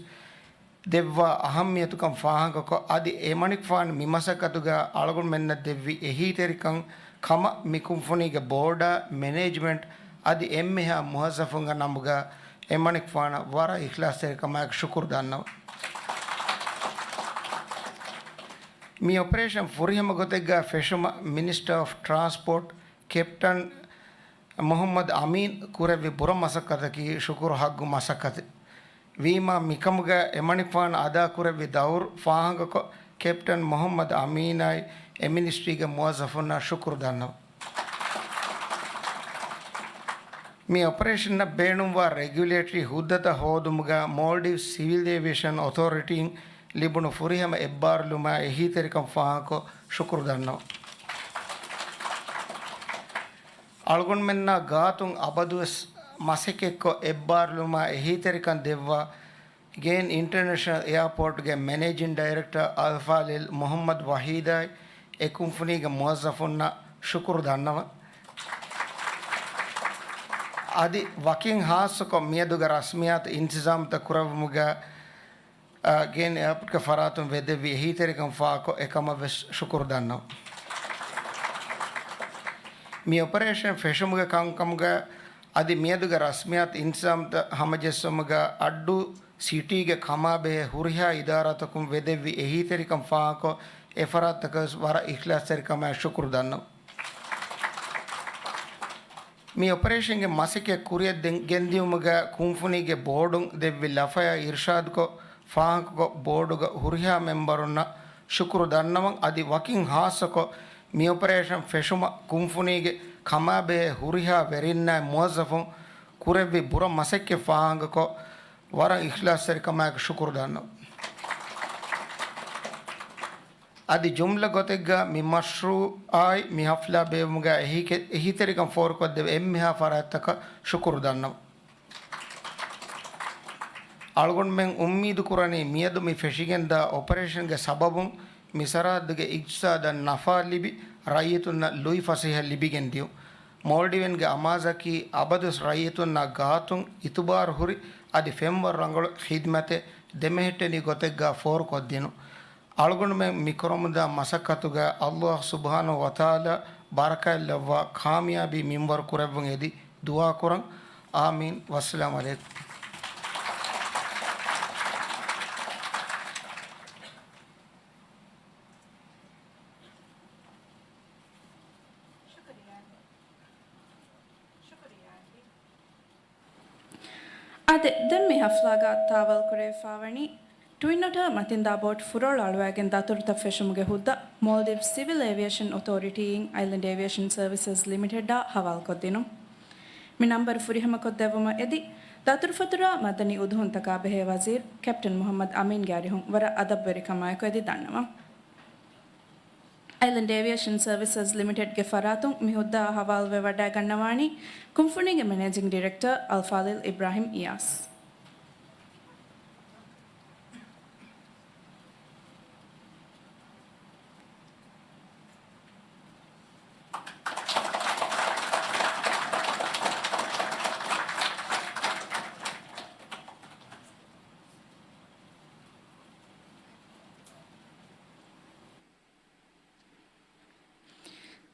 ދެއްވާ އަހައްމިޔަތުކަން ފާހަގަކޮށް، އަދި އެމަނިކުފާނު މި މަސައްކަތުގަ އަޅުގަނޑުމެންނަށް ދެއްވި އެހީތެރިކަން ކަމަށް މި ކުންފުނީގެ ބޯޑާ، މެނޭޖްމަންޓް އަދި އެންމެހާ މުވައްޒަފުންގެ ނަމުގަ އެމަނިކުފާނަށް ވަރަށް އިޚްލާޞްތެރިކަމާއެކު ޝުކުރު ދަންނަވަން. މި އޮޕަރޭޝަން ފުރިހަމަ ގޮތެއްގަ ފެށުމަށް މިނިސްޓަރ އޮފް ޓްރާންސްޕޯޓް ކެޕްޓަން މުޙައްމަދު އަމީން ކުރެއްވި ބުރަ މަސައްކަތަކީ ޝުކުރު ޙައްޤު މަސައްކަތެއް ވީމާ، މިކަމުގަ އެމަނިކުފާނު އަދާކުރެއްވި ދައުރު ފާހަގަކޮށް، ކެޕްޓަން މުޙައްމަދު އަމީނާއި އެ މިނިސްޓްރީގެ މުވައްޒަފުންނަށް ޝުކުރު ދަންނަވަން. މި އޮޕަރޭޝަނަށް ބޭނުންވާ ރެގިއުލޭޓަރީ ހުއްދަތައް ހޯދުމުގަ މޯލްޑިވްސް ސިވިލް އޭވިއޭޝަން އޮތޯރިޓީން ލިބުނު ފުރިހަމަ އެއްބާރުލުމާ އެހީތެރިކަން ފާހަގަކޮށް ޝުކުރު ދަންނަވަން. އަޅުގަނޑުމެންނާ ގާތުން އަބަދުވެސް މަސައްކަތްކޮށް އެއްބާރުލުމާ އެހީތެރިކަން ދެއްވާ ގެއިން އިންޓަރނޭޝަނަލް އެއާޕޯޓްގެ މެނޭޖިން ޑައިރެކްޓަރ އަލްފާޟިލް މުޙައްމަދު ވަޙީދާއި އެ ކުންފުނީގެ މުވައްޒަފުންނަށް ޝުކުރު ދަންނަވަން. އަދި ވަކިން ހާއްސަކޮށް މިއަދުގެ ރަސްމިއްޔާތު އިންތިޒާމްތައް ކުރެއްވުމުގަ، އާ، ގެއިން އެއާޕޯޓްގެ ފަރާތުން ވެދެއްވި އެހީތެރިކަން ފާހަގަކޮށް އެކަމަށްވެސް ޝުކުރު ދަންނަވަން. މި އޮޕަރޭޝަން ފެށުމުގެ ކަންކަމުގަ އަދި މިއަދުގެ ރަސްމިއްޔާތު އިންތިޒާމްތައް ހަމަޖެއްސުމުގަ އައްޑޫ ސިޓީގެ ކަމާބެހޭ ހުރިހާ އިދާރާތަކުން ވެދެއްވި އެހީތެރިކަން ފާހަގަކޮށް، އެފަރާތްތަކަށް ވެސް ވަރަށް އިޚްލާޞްތެރިކަމާއެކު ޝުކުރު ދަންނަވަން. މި އޮޕަރޭޝަންގެ މަސައްކަތް ކުރިއަށް ދެން ގެންދިޔުމުގަ ކުންފުނީގެ ބޯޑުން ދެއްވި ލަފަޔާ އިރުޝާދުކޮށް، ފާހަގަކޮށް، ބޯޑުގެ ހުރިހާ މެމްބަރުންނަށް ޝުކުރު ދަންނަވަން. އަދި ވަކިން ހާއްސަކޮށް، މި އޮޕަރޭޝަން ފެށުމަށް ކުންފުނީގެ ކަމާބެހޭ ހުރިހާ ވެރިންނާއި މުވައްޒަފުން ކުރެއްވި ބުރަ މަސައްކަތް ފާހަގަކޮށް، ވަރަށް އިޚްލާޞްތެރިކަމާއެކު ޝުކުރު ދަންނަވަން. އަދި ޖުމްލަ ގޮތެއްގަ މި މަޝްރޫޢާއި މި ހަފްލާ ބޭއްވުމުގަ އެހީކެ-، އެހީތެރިކަން ފޯރުކޮށްދެއްވި އެންމެހާ ފަރާތްތަކަށް ޝުކުރު ދަންނަވަން. އަޅުގަނޑުމެން އުއްމީދު ކުރަނީ މިއަދު މި ފެށިގެންދާ އޮޕަރޭޝަންގެ ސަބަބުން މި ސަރަހައްދުގެ އިޤްތިޞާދަށް ނަފާ ލިބި، ރައްޔިތުންނަށް ލުއި ފަސޭހަ ލިބިގެން ދިޔުން. މޯލްޑިވިންގެ އަމާޒަކީ އަބަދުވެސް ރައްޔިތުންނާ ގާތުން އިތުބާރު ހުރި އަދި ފެންވަރު ރަނގަޅު ޚިދްމަތެއް ދެމެހެއްޓެނި ގޮތެއްގަ ފޯރުކޮށްދިނުން. އަޅުގަނޑުމެން މިކުރަމުންދާ މަސައްކަތުގަ ﷲ ސުބްޙާނަހޫ ވަތަޢާލާ ބަރަކާތްލައްވާ ކާމިޔާބީ މިންވަރު ކުރެއްވުން އެދި ދުޢާކުރަން. އާމީން. ވައްސަލާމު ޢަލައިކުމް. އާދެ، ދެން މި ހަފްލާގަ ތާވަލް ކުރެވިފާވަނީ، ޓްވިން އޮޓާ މަތިންދާ ބޯޓް ފުރޮޅު އަޅުވައިގެން ދަތުރުތައް ފެށުމުގެ ހުއްދަ މޯލްޑިވްސް ސިވިލް އޭވިއޭޝަން އޮތޯރިޓީއިން އައިލެންޑް އޭވިއޭޝަން ސަރވިސަސް ލިމިޓެޑާ ހަވާލުކޮށްދިނުން. މި ނަންބަރު ފުރިހަމަކޮށްދެއްވުމަށް އެދި، ދަތުރުފަތުރާ މަދަނީ އުދުހުންތަކާ ބެހޭ ވަޒީރު ކެޕްޓަން މުޙައްމަދު އަމީންގެ އަރިހުން ވަރަށް އަދަބުވެރިކަމާއެކު އެދި ދަންނަވަން. އައިލެންޑް އޭވިއޭޝަން ސަރވިސަސް ލިމިޓެޑްގެ ފަރާތުން މި ހުއްދައާ ހަވާލުވެވަޑައިގަންނަވާނީ ކުންފުނީގެ މެނޭޖިން ޑިރެކްޓަރ އަލްފާޟިލް އިބްރާހިމް އިޔާސް.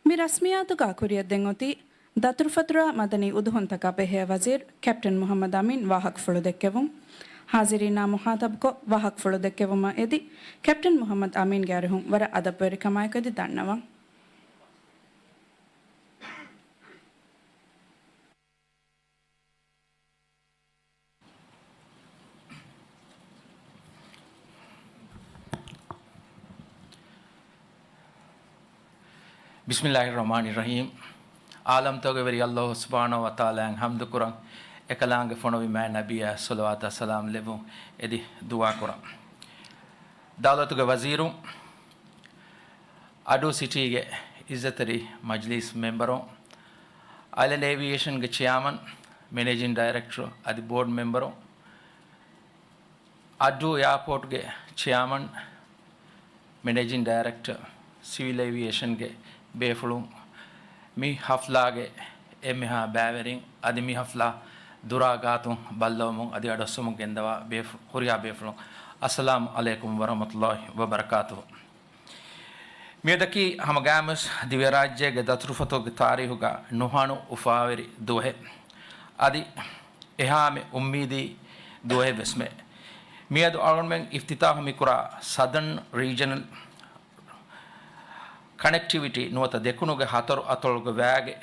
މި ރަސްމިއްޔާތުގަ ކުރިއަށްދެން އޮތީ، ދަތުރުފަތުރާ މަދަނީ އުދުހުންތަކާ ބެހޭ ވަޒީރު ކެޕްޓަން މުޙައްމަދު އަމީން ވާހަކަފުޅު ދެއްކެވުން. ޙާޟިރީންނާ މުޚާޠަބުކޮށް، ވާހަކަފުޅު ދެއްކެވުމަށް އެދި، ކެޕްޓަން މުޙައްމަދު އަމީންގެ އަރިހުން ވަރަށް އަދަބުވެރިކަމާއެކު އެދި ދަންނަވަން. ބިސްމިއްލާހިއްރަޙްމާނިއްރަޙީމް. ޢާލަމްތަކުގެ ވެރި ﷲ ސުބްޙާނަހޫ ވަތަޢާލާއަށް ޙަމްދުކުރަން، އެކަލާނގެ ފޮނުވި މާތް ނަބިއްޔާ ޞަލަވާތާ ސަލާމް ލެއްވުން އެދި ދުޢާކުރަން. ދައުލަތުގެ ވަޒީރުން، އައްޑޫ ސިޓީގެ އިއްޒަތްތެރި މަޖްލީސް މެމްބަރުން، އައިލެންޑް އޭވިއޭޝަންގެ ޗެއާމަން، މެނޭޖިން ޑައިރެކްޓަރު އަދި ބޯޑް މެމްބަރުން، އައްޑޫ އެއާޕޯޓްގެ ޗެއާމަން، މެނޭޖިން ޑައިރެކްޓަރ، ސިވިލް އޭވިއޭޝަންގެ ބޭފުޅުން، މި ހަފްލާގެ އެންމެހާ ބައިވެރިން އަދި މި ހަފްލާ ދުރާ ގާތުން ބައްލަވަމުން އަދި އަޑުއައްސަމުން ގެންދަވާ ބޭފު-، ހުރިހާ ބޭފުޅުން އައްސަލާމު ޢަލައިކުމް ވަރަޙްމަތުﷲި ވަބަރަކާތުހު. މިއަދަކީ ހަމަ ގާމުވެސް ދިވެހިރާއްޖޭގެ ދަތުރުފަތުގެ ތާރީހުގަ ނުހަނު އުފާވެރި ދުވަހެއް. އަދި އެހާމެ އުއްމީދީ ދުވަހެއްވެސްމެ. މިއަދު އަޅުގަނޑުމެން އިފްތިތާޙު މިކުރާ ސަދަން ރީޖަނަލް ކަނެކްޓިވިޓީ ނުވަތަ ދެކުނުގެ ހަތަރު އަތޮޅުގެ ވައިގެ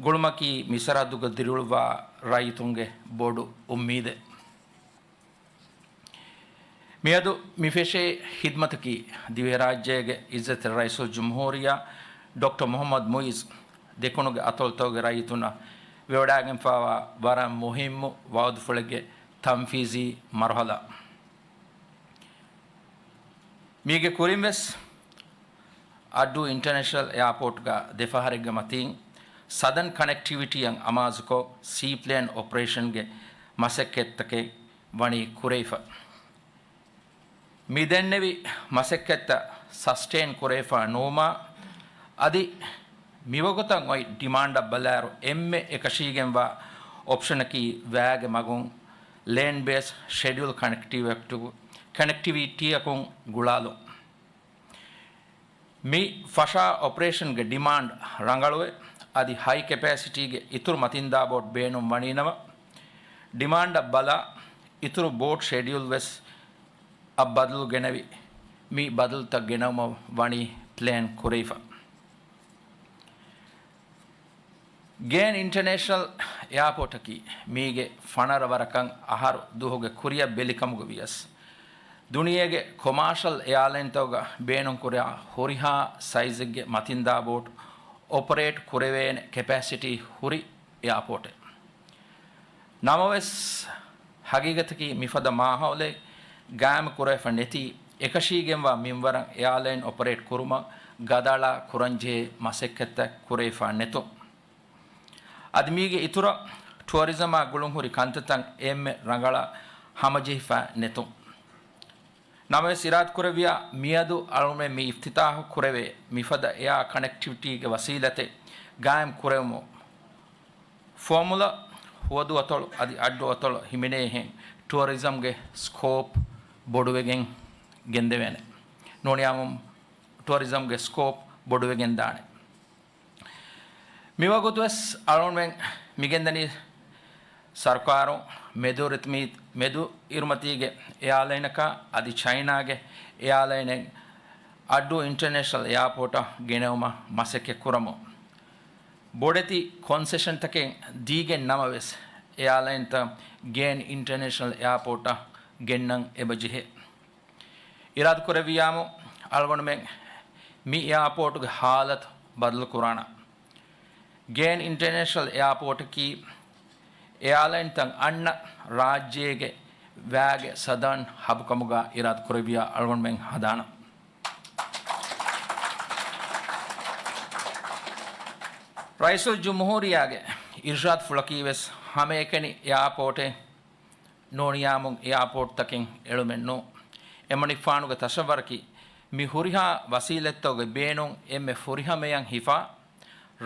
ގުޅުމަކީ މި ސަރަހައްދުގަ ދިރިއުޅުއްވާ ރައްޔިތުންގެ ބޮޑު އުއްމީދެއް. މިއަދު މި ފެށޭ ހިދްމަތަކީ ދިވެހިރާއްޖޭގެ އިއްޒަތްތެރި ރައީސުލްޖުމްހޫރިއްޔާ ޑޮކްޓަރ މުޙައްމަދު މުޢިއްޒު ދެކުނުގެ އަތޮޅުތަކުގެ ރައްޔިތުންނަށް ވެވަޑައިގެންފާވާ ވަރަށް މުހިއްމު ވަޢުދުފުޅެއްގެ ތަންފީޒީ މަރުޙަލާ. މީގެ ކުރިންވެސް އައްޑޫ އިންޓަރނޭޝަނަލް އެއާޕޯޓްގަ ދެފަހަރެއްގެ މަތީން ސަދަން ކަނެކްޓިވިޓީއަށް އަމާޒުކޮށް ސީޕްލޭން އޮޕަރޭޝަންގެ މަސައްކަތްތަކެއް ވަނީ ކުރެވިފަ. މި ދެންނެވި މަސައްކަތްތައް ސަސްޓެއިން ކުރެވިފަ ނުވުމާ، އަދި މިވަގުތަށް އޮތް ޑިމާންޑަށް ބަލާއިރު އެންމެ އެކަށީގެންވާ އޮޕްޝަނަކީ ވައިގެ މަގުން ލޭންޑް ބޭސް ޝެޑިއުލް ކަނެކްޓިވެކްޓު-، ކަނެކްޓިވިޓީއަކުން ގުޅާލުން. މި ފަށާ އޮޕަރޭޝަންގެ ޑިމާންޑް ރަނގަޅުވެ، އަދި ހައި ކެޕޭސިޓީގެ އިތުރު މަތިންދާ ބޯޓް ބޭނުން ވަނީނަމަ، ޑިމާންޑަށް ބަލާ އިތުރު ބޯޓް ޝެޑިއުލް ވެސް އަށް ބަދަލު ގެނެވި، މި ބަދަލުތައް ގެނައުމަށް ވަނީ ޕްލޭން ކުރެވިފަ. ގޭން އިންޓަރނޭޝަނަލް އެއާޕޯޓަކީ މީގެ ފަނަރަ ވަރަކަށް އަހަރު ދުވަހުގެ ކުރިއަށް ބެލިކަމުގަ ވިޔަސް، ދުނިޔޭގެ ކޮމާޝަލް އެއާލައިންތަކުގަ ބޭނުންކުރާ ހުރިހާ ސައިޒެއްގެ މަތިންދާ ބޯޓު އޮޕަރޭޓް ކުރެވޭނެ ކެޕޭސިޓީ ހުރި އެއާޕޯޓެއް. ނަމަވެސް، ހަގީގަތަކީ މިފަދަ މާހައުލެއް ގާއިމު ކުރެވިފަ ނެތީ، އެކަށީގެންވާ މިންވަރަށް އެއާލައިން އޮޕަރޭޓް ކުރުމަށް ގަދައަޅާ ކުރަންޖެހޭ މަސައްކަތްތައް ކުރެވިފަ ނެތުން. އަދި މީގެ އިތުރަށް ޓުއަރިޒަމާ ގުޅުންހުރި ކަންތައްތައް އެންމެ ރަނގަޅަށް ހަމަޖެހިފަ ނެތުން. ނަމަވެސް އިރާދަކުރެއްވިޔާ މިއަދު އަޅުގަނޑުމެން މި އިފްތިތާޙު ކުރެވޭ މިފަދަ އެއާ ކަނެކްޓިވިޓީގެ ވަސީލަތެއް ގާއިމް ކުރެވުމުން ފުވައްމުލައް ހުވަދު އަތޮޅު އަދި އައްޑު އަތޮޅު ހިމެނޭހެން ޓުއަރިޒަމްގެ ސްކޯޕް ބޮޑުވެގެން ގެންދެވޭނެ. ނޫނިޔާމު ޓުއަރިޒަމްގެ ސްކޯޕް ބޮޑުވެގެން ދާނެ. މިވަގުތުވެސް އަޅުގަނޑުމެން މިގެންދަނީ ސަރުކާރުން މެދު ރިތިމީ-، މެދު އިރުމަތީގެ އެއާލައިނަކާ އަދި ޗައިނާގެ އެއާލައިނެއް އައްޑޫ އިންޓަރނޭޝަނަލް އެއާޕޯޓަށް ގެނެވުމަށް މަސައްކަތް ކުރަމުން. ބޮޑެތި ކޮންސެޝަންތަކެއް ދީގެން ނަމަވެސް، އެއާލައިންތައް ގޭން އިންޓަރނޭޝަނަލް އެއާޕޯޓަށް ގެންނަން އެބަޖެހޭ. އިރާދަކުރެއްވިޔާމު، އަޅުގަނޑުމެން މި އެއާޕޯޓުގެ ހާލަތު ބަދަލުކުރާނަން. ގޭން އިންޓަރނޭޝަނަލް އެއާޕޯޓަކީ އެއާލައިންތައް އަންނަ ރާއްޖޭގެ ވައިގެ ސަދަން ހަބުކަމުގަ އިރާދަކުރެއްވިޔާ އަޅުގަނޑުމެން ހަދާނަން. ރައީސުލްޖުމްހޫރިއްޔާގެ އިރުޝާދުފުޅަކީވެސް ހަމައެކަނި އެއާޕޯޓެއް ނޫނިޔާމު އެއާޕޯޓްތަކެއް އެޅުމެއް ނޫން. އެމަނިކުފާނުގެ ތަސައްވަރަކީ މި ހުރިހާ ވަސީލަތްތަކުގެ ބޭނުން އެންމެ ފުރިހަމަޔަށް ހިފާ،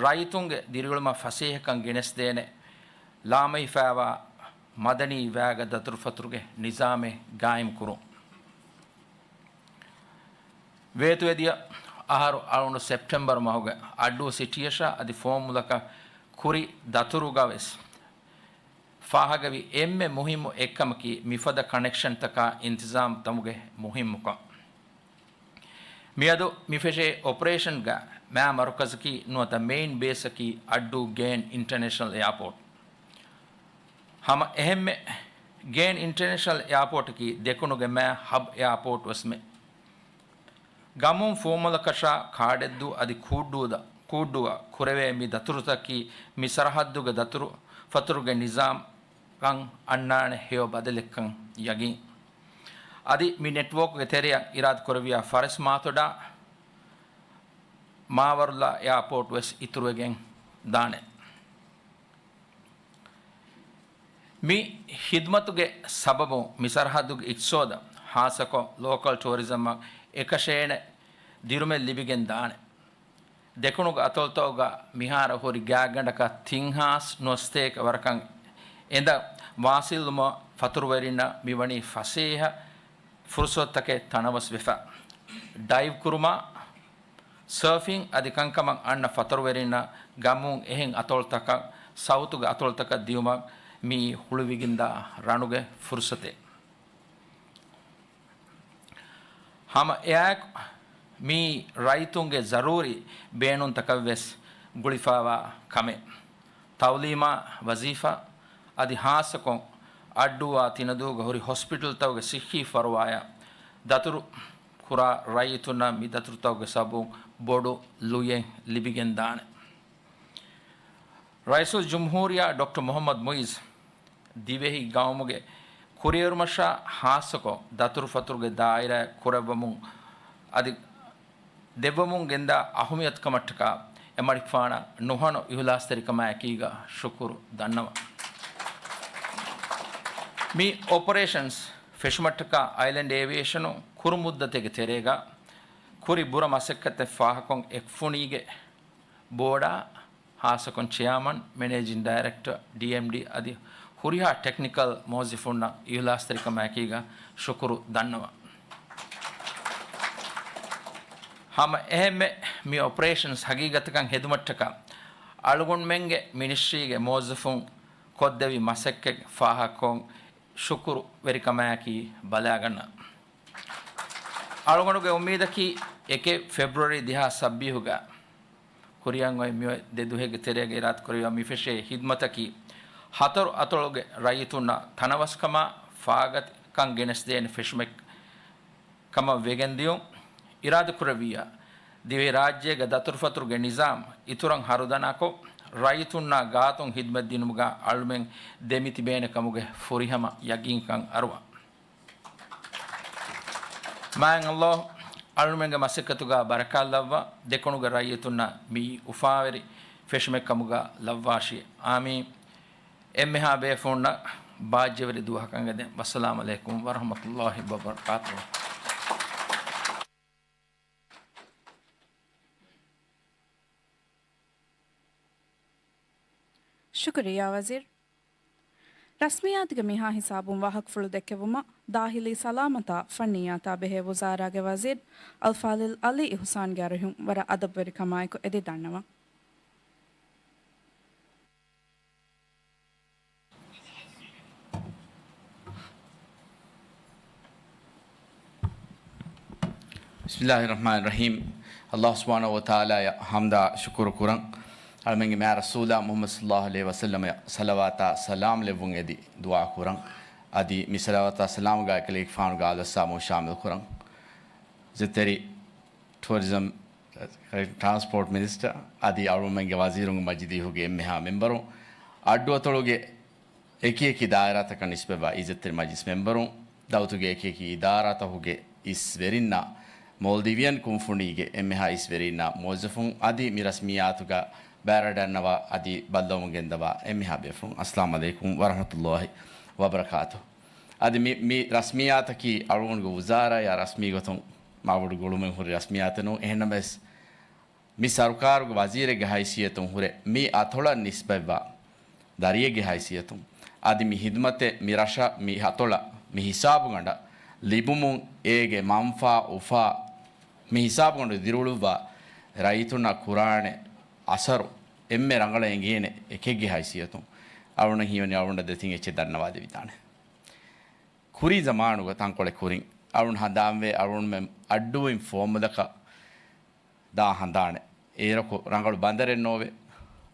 ރައްޔިތުންގެ ދިރިއުޅުމަށް ފަސޭހަކަން ގެނެސްދޭނެ ލާމެހިފައިވާ މަދަނީ ވައިގެ ދަތުރުފަތުރުގެ ނިޒާމެއް ގާއިމްކުރުން. ވޭތުވެދިޔަ އަހަރު އަޅުގަނޑު ސެޕްޓެމްބަރު މަހުގެ އައްޑޫ ސިޓީއަށާ އަދި ފުވައްމުލަކަށް ކުރި ދަތުރުގަވެސް ފާހަގަވި އެންމެ މުހިއްމު އެއްކަމަކީ މިފަދަ ކަނެކްޝަންތަކާ އިންތިޒާމް ތަމުގެ މުހިއްމުކަން. މިއަދު މި ފެށޭ އޮޕަރޭޝަންގަ މާ މަރުކަޒަކީ ނުވަތަ މެއިން ބޭސަކީ އައްޑޫ ގޭން އިންޓަރނޭޝަނަލް އެއާޕޯޓް. ހަމަ އެހެންމެ ގޭން އިންޓަރނޭޝަނަލް އެއާޕޯޓަކީ ދެކުނުގެ މާ ހަބް އެއާޕޯޓް ވެސްމެ. ގަމުން ފުވައްމުލަކަށާ ކާޑެއްދޫ އަދި ކޫއްޑޫދަ-، ކޫއްޑޫއަށް ކުރެވޭ މި ދަތުރުތަކީ މި ސަރަހައްދުގެ ދަތުރު ފަތުރުގެ ނިޒާމް ކަން އަންނާނެ ހެޔޮ ބަދަލެއްކަން ޔަގީން. އަދި މި ނެޓްވޯކްގެ ތެރެއަށް އިރާދަ ކުރެވިޔާ ފަރެސް މާތޮޑާ މާވަރުލާ އެއާޕޯޓް ވެސް އިތުރުވެގެން ދާނެ. މި ޚިދުމަތުގެ ސަބަބުން މި ސަރަހައްދުގެ އިޤްތިޞާދަށް، ޚާއްޞަކޮށް ލޯކަލް ޓޫރިޒަމަށް އެކަށޭނެ ދިރުމެއް ލިބިގެން ދާނެ. ދެކުނުގެ އަތޮޅުތަކުގަ މިހާރު ހުރި ގާތްގަނޑަކަށް ތިން ހާސް ނުވަސަތޭކަ ވަރަކަށް އެނދަށް ވާސިލުވުމަށް ފަތުރުވެރިންނަށް މިވަނީ ފަސޭހަ ފުރުސަތުތަކެއް ތަނަވަސްވެފަ. ޑައިވް ކުރުމާ، ސަރފިން އަދި ކަންކަމަށް އަންނަ ފަތުރުވެރިންނަށް ގަމުން އެހެން އަތޮޅުތަކަށް، ސައުތުގެ އަތޮޅުތަކަށް ދިޔުމަށް މިއީ ހުޅުވިގެންދާ ރަނުގެ ފުރުސަތެއް. ހަމަ އެއާއެކު މިއީ ރައްޔިތުންގެ ޒަރޫރީ ބޭނުންތަކަށްވެސް ގުޅިފައިވާ ކަމެއް. ތައުލީމާ، ވަޒީފާ އަދި ހާއްސަކޮށް އައްޑޫއާ ތިނަދޫގަ ހުރި ހޮސްޕިޓަލްތަކުގެ ސިއްހީ ފަރުވާޔަށް ދަތުރު ކުރާ ރައްޔިތުންނަށް މި ދަތުރުތަކުގެ ސަބަބުން ބޮޑު ލުޔެއް ލިބިގެންދާނެ. ރައީސުލްޖުމްހޫރިއްޔާ ޑޮކްޓަރ މުޙައްމަދު މުޢިއްޒު ދިވެހި ގައުމުގެ ކުރިއެރުމަށާ ހާއްސަކޮށް ދަތުރުފަތުރުގެ ދާއިރާއަށް ކުރެއްވަމުން އަދި ދެއްވަމުން ގެންދާ އަހުމިއްޔަތުކަމަށްޓަކާ އެ މަނިކުފާނަށް ނުހަނު އިހުލާސްތެރިކަމާއެކީގަ ޝުކުރު ދަންނަވަން. މި އޮޕަރޭޝަންސް ފެށުމަށްޓަކާ އައިލެންޑް އޭވިއޭޝަނުން ކުރު މުއްދަތެއްގެ ތެރޭގަ ކުރި ބުރަ މަސައްކަތެއް ފާހަގަކޮށް އެކުފުނީގެ ބޯޑާ ހާއްސަކޮށް ޗެއާމަން، މެނޭޖިން ޑައިރެކްޓަރ، ޑީއެމްޑީ އަދި ހުރިހާ ޓެކްނިކަލް މުވައްޒަފުންނަށް އިހުލާސްތެރިކަމާއެކީގަ ޝުކުރު ދަންނަވަން. ހަމަ އެހެންމެ މި އޮޕަރޭޝަންސް ހަގީގަތަކަށް ހެދުމަށްޓަކާ އަޅުގަނޑުމެންގެ މިނިސްޓްރީގެ މުވައްޒަފުން ކޮށްދެއްވި މަސައްކަތް ފާހަގަކޮށް ޝުކުރުވެރިކަމާއެކީ ބަލާގަންނަ. އަޅުގަނޑުގެ އުއްމީދަކީ އެކެއް ފެބްރުއަރީ ދެހާސް ސައްބީސްގަ ކުރިއަށް އޮތް މިއޮތް ދެ ދުވަހެއްގެ ތެރޭގަ އިރާދަކުރެއްވިޔާ މިފެށޭ ހިދްމަތަކީ ހަތަރު އަތޮޅުގެ ރައްޔިތުންނަށް ތަނަވަސްކަމާ ފާގަތިކަން ގެނެސްދޭނެ ފެށުމެއް ކަމަށް ވެގެންދިޔުން. އިރާދަކުރެއްވިއްޔާ، ދިވެހިރާއްޖޭގަ ދަތުރުފަތުރުގެ ނިޒާމް އިތުރަށް ހަރުދަނާކޮށް، ރައްޔިތުންނާ ގާތުން ހިދްމަތްދިނުމުގަ އަޅުމެން ދެމިތިބޭނެ ކަމުގެ ފުރިހަމަ ޔަގީންކަން އަރުވަން. މާތް ﷲ އަޅުމެންގެ މަސައްކަތުގަ ބަރަކާތް ލައްވާ، ދެކުނުގެ ރައްޔިތުންނަށް މިއީ އުފާވެރި ފެށުމެއް ކަމުގަ ލައްވާށި. އާމީން. އެންމެހާ ބޭފުޅުންނަށް ބާއްޖަވެރި ދުވަހަކަށް އެދެން. ވައްސަލާމް ޢަލައިކުމް ވަރަޙްމަތުﷲ ވަބަރަކާތުހު. ޝުކުރިއްޔާ ވަޒީރު. ރަސްމިއްޔާތުގެ މިހާ ހިސާބުން ވާހަކަފުޅު ދެއްކެވުމަށް ދާޚިލީ ސަލާމަތާ ފަންނިއްޔާތާ ބެހޭ ވުޒާރާގެ ވަޒީރު އަލްފާޟިލް ޢަލީ އިޙުސާންގެ އަރިހުން ވަރަށް އަދަބުވެރިކަމާއެކު އެދި ދަންނަވަން. ބިސްމިއްލާހިއްރަޙްމާނިއްރަޙީމް. ﷲ ސުބްޙާނަހޫ ވަތަޢާލާއަށް ޙަމްދާ ޝުކުރު ކުރަން. އަޅުމެންގެ މާތް ރަސޫލާ މުޙައްމަދު ޞައްލައްލާހު ޢަލައިހި ވަސައްލަމައަށް ޞަލަވާތާ ސަލާމް ލެއްވުން އެދި ދުޢާ ކުރަން. އަދި މި ޞަލަވާތާ ސަލާމްގަ އެކަލޭގެފާނުގެ އާލު އައްސާބު ޝާމިލް ކުރަން. އިއްޒަތްތެރި ޓޫރިޒަމް، ޓްރާންސްޕޯޓް މިނިސްޓަރ އަދި އަޅުމެންގެ ވަޒީރުންގެ މަޖިލީހުގެ އެންމެހާ މެމްބަރުން، އައްޑުއަތޮޅުގެ އެކިއެކި ދާއިރާތަކަށް ނިސްބަތްވާ އިއްޒަތްތެރި މަޖިލިސް މެމްބަރުން، ދައުލަތުގެ އެކިއެކި އިދާރާތަކުގެ އިސް ވެރިންނާ، މޯލްޑިވިއަން ކުންފުނީގެ އެންމެހާ އިސް ވެރިންނާ، މުވައްޒަފުން އަދި މި ރަސްމިއްޔާތުގަ ބައިވެރިވެވަޑައިގަންނަވާ އަދި ބައްލަވަމުން ގެންދަވާ އެންމެހާ ބޭފުޅުން، އައްސަލާމް ޢަލައިކުމް ވަރަޙްމަތުﷲ ވަބަރަކާތުހު. އަދި މި، މި ރަސްމިއްޔާތަކީ އަޅުގަނޑުގެ ވުޒާރާއާ ރަސްމީ ގޮތުން މާބޮޑު ގުޅުމެއް ހުރި ރަސްމިއްޔާތެއް ނޫން. އެހެންނަމަވެސް، މި ސަރުކާރުގެ ވަޒީރެއްގެ ހައިސިއްޔަތުން ހުރެ، މި އަތޮޅަށް ނިސްބަތްވާ ދަރިއެއްގެ ހައިސިއްޔަތުން އަދި މި ހިދުމަތެއް މި ރަށަށް މި އަތޮޅަށް މި ހިސާބުގަނޑަށް ލިބުމުން އޭގެ މަންފާ އުފާ މި ހިސާބުގަނޑު ދިރިއުޅުއްވާ ރައްޔިތުންނަށް ކުރާނެ އަސަރު އެންމެ ރަނގަޅަށް އެނގޭނެ އެކެއްގެ ހައިސިއްޔަތުން އަޅުގަނޑަށް ހީވަނީ އަޅުގަނޑަށް ދެތިން އެއްޗެއް ދަންނަވާދެވިދާނެ. ކުރީ ޒަމާނުގަ ތަންކޮޅެއް ކުރިން އަޅުގަނޑު ހަނދާންވޭ އަޅުގަނޑުމެން އައްޑޫއިން ފުވައްމުލަކަށް ދާ ހަނދާނެއް. އޭރަކު ރަނގަޅު ބަނދަރެއް ނޯވޭ،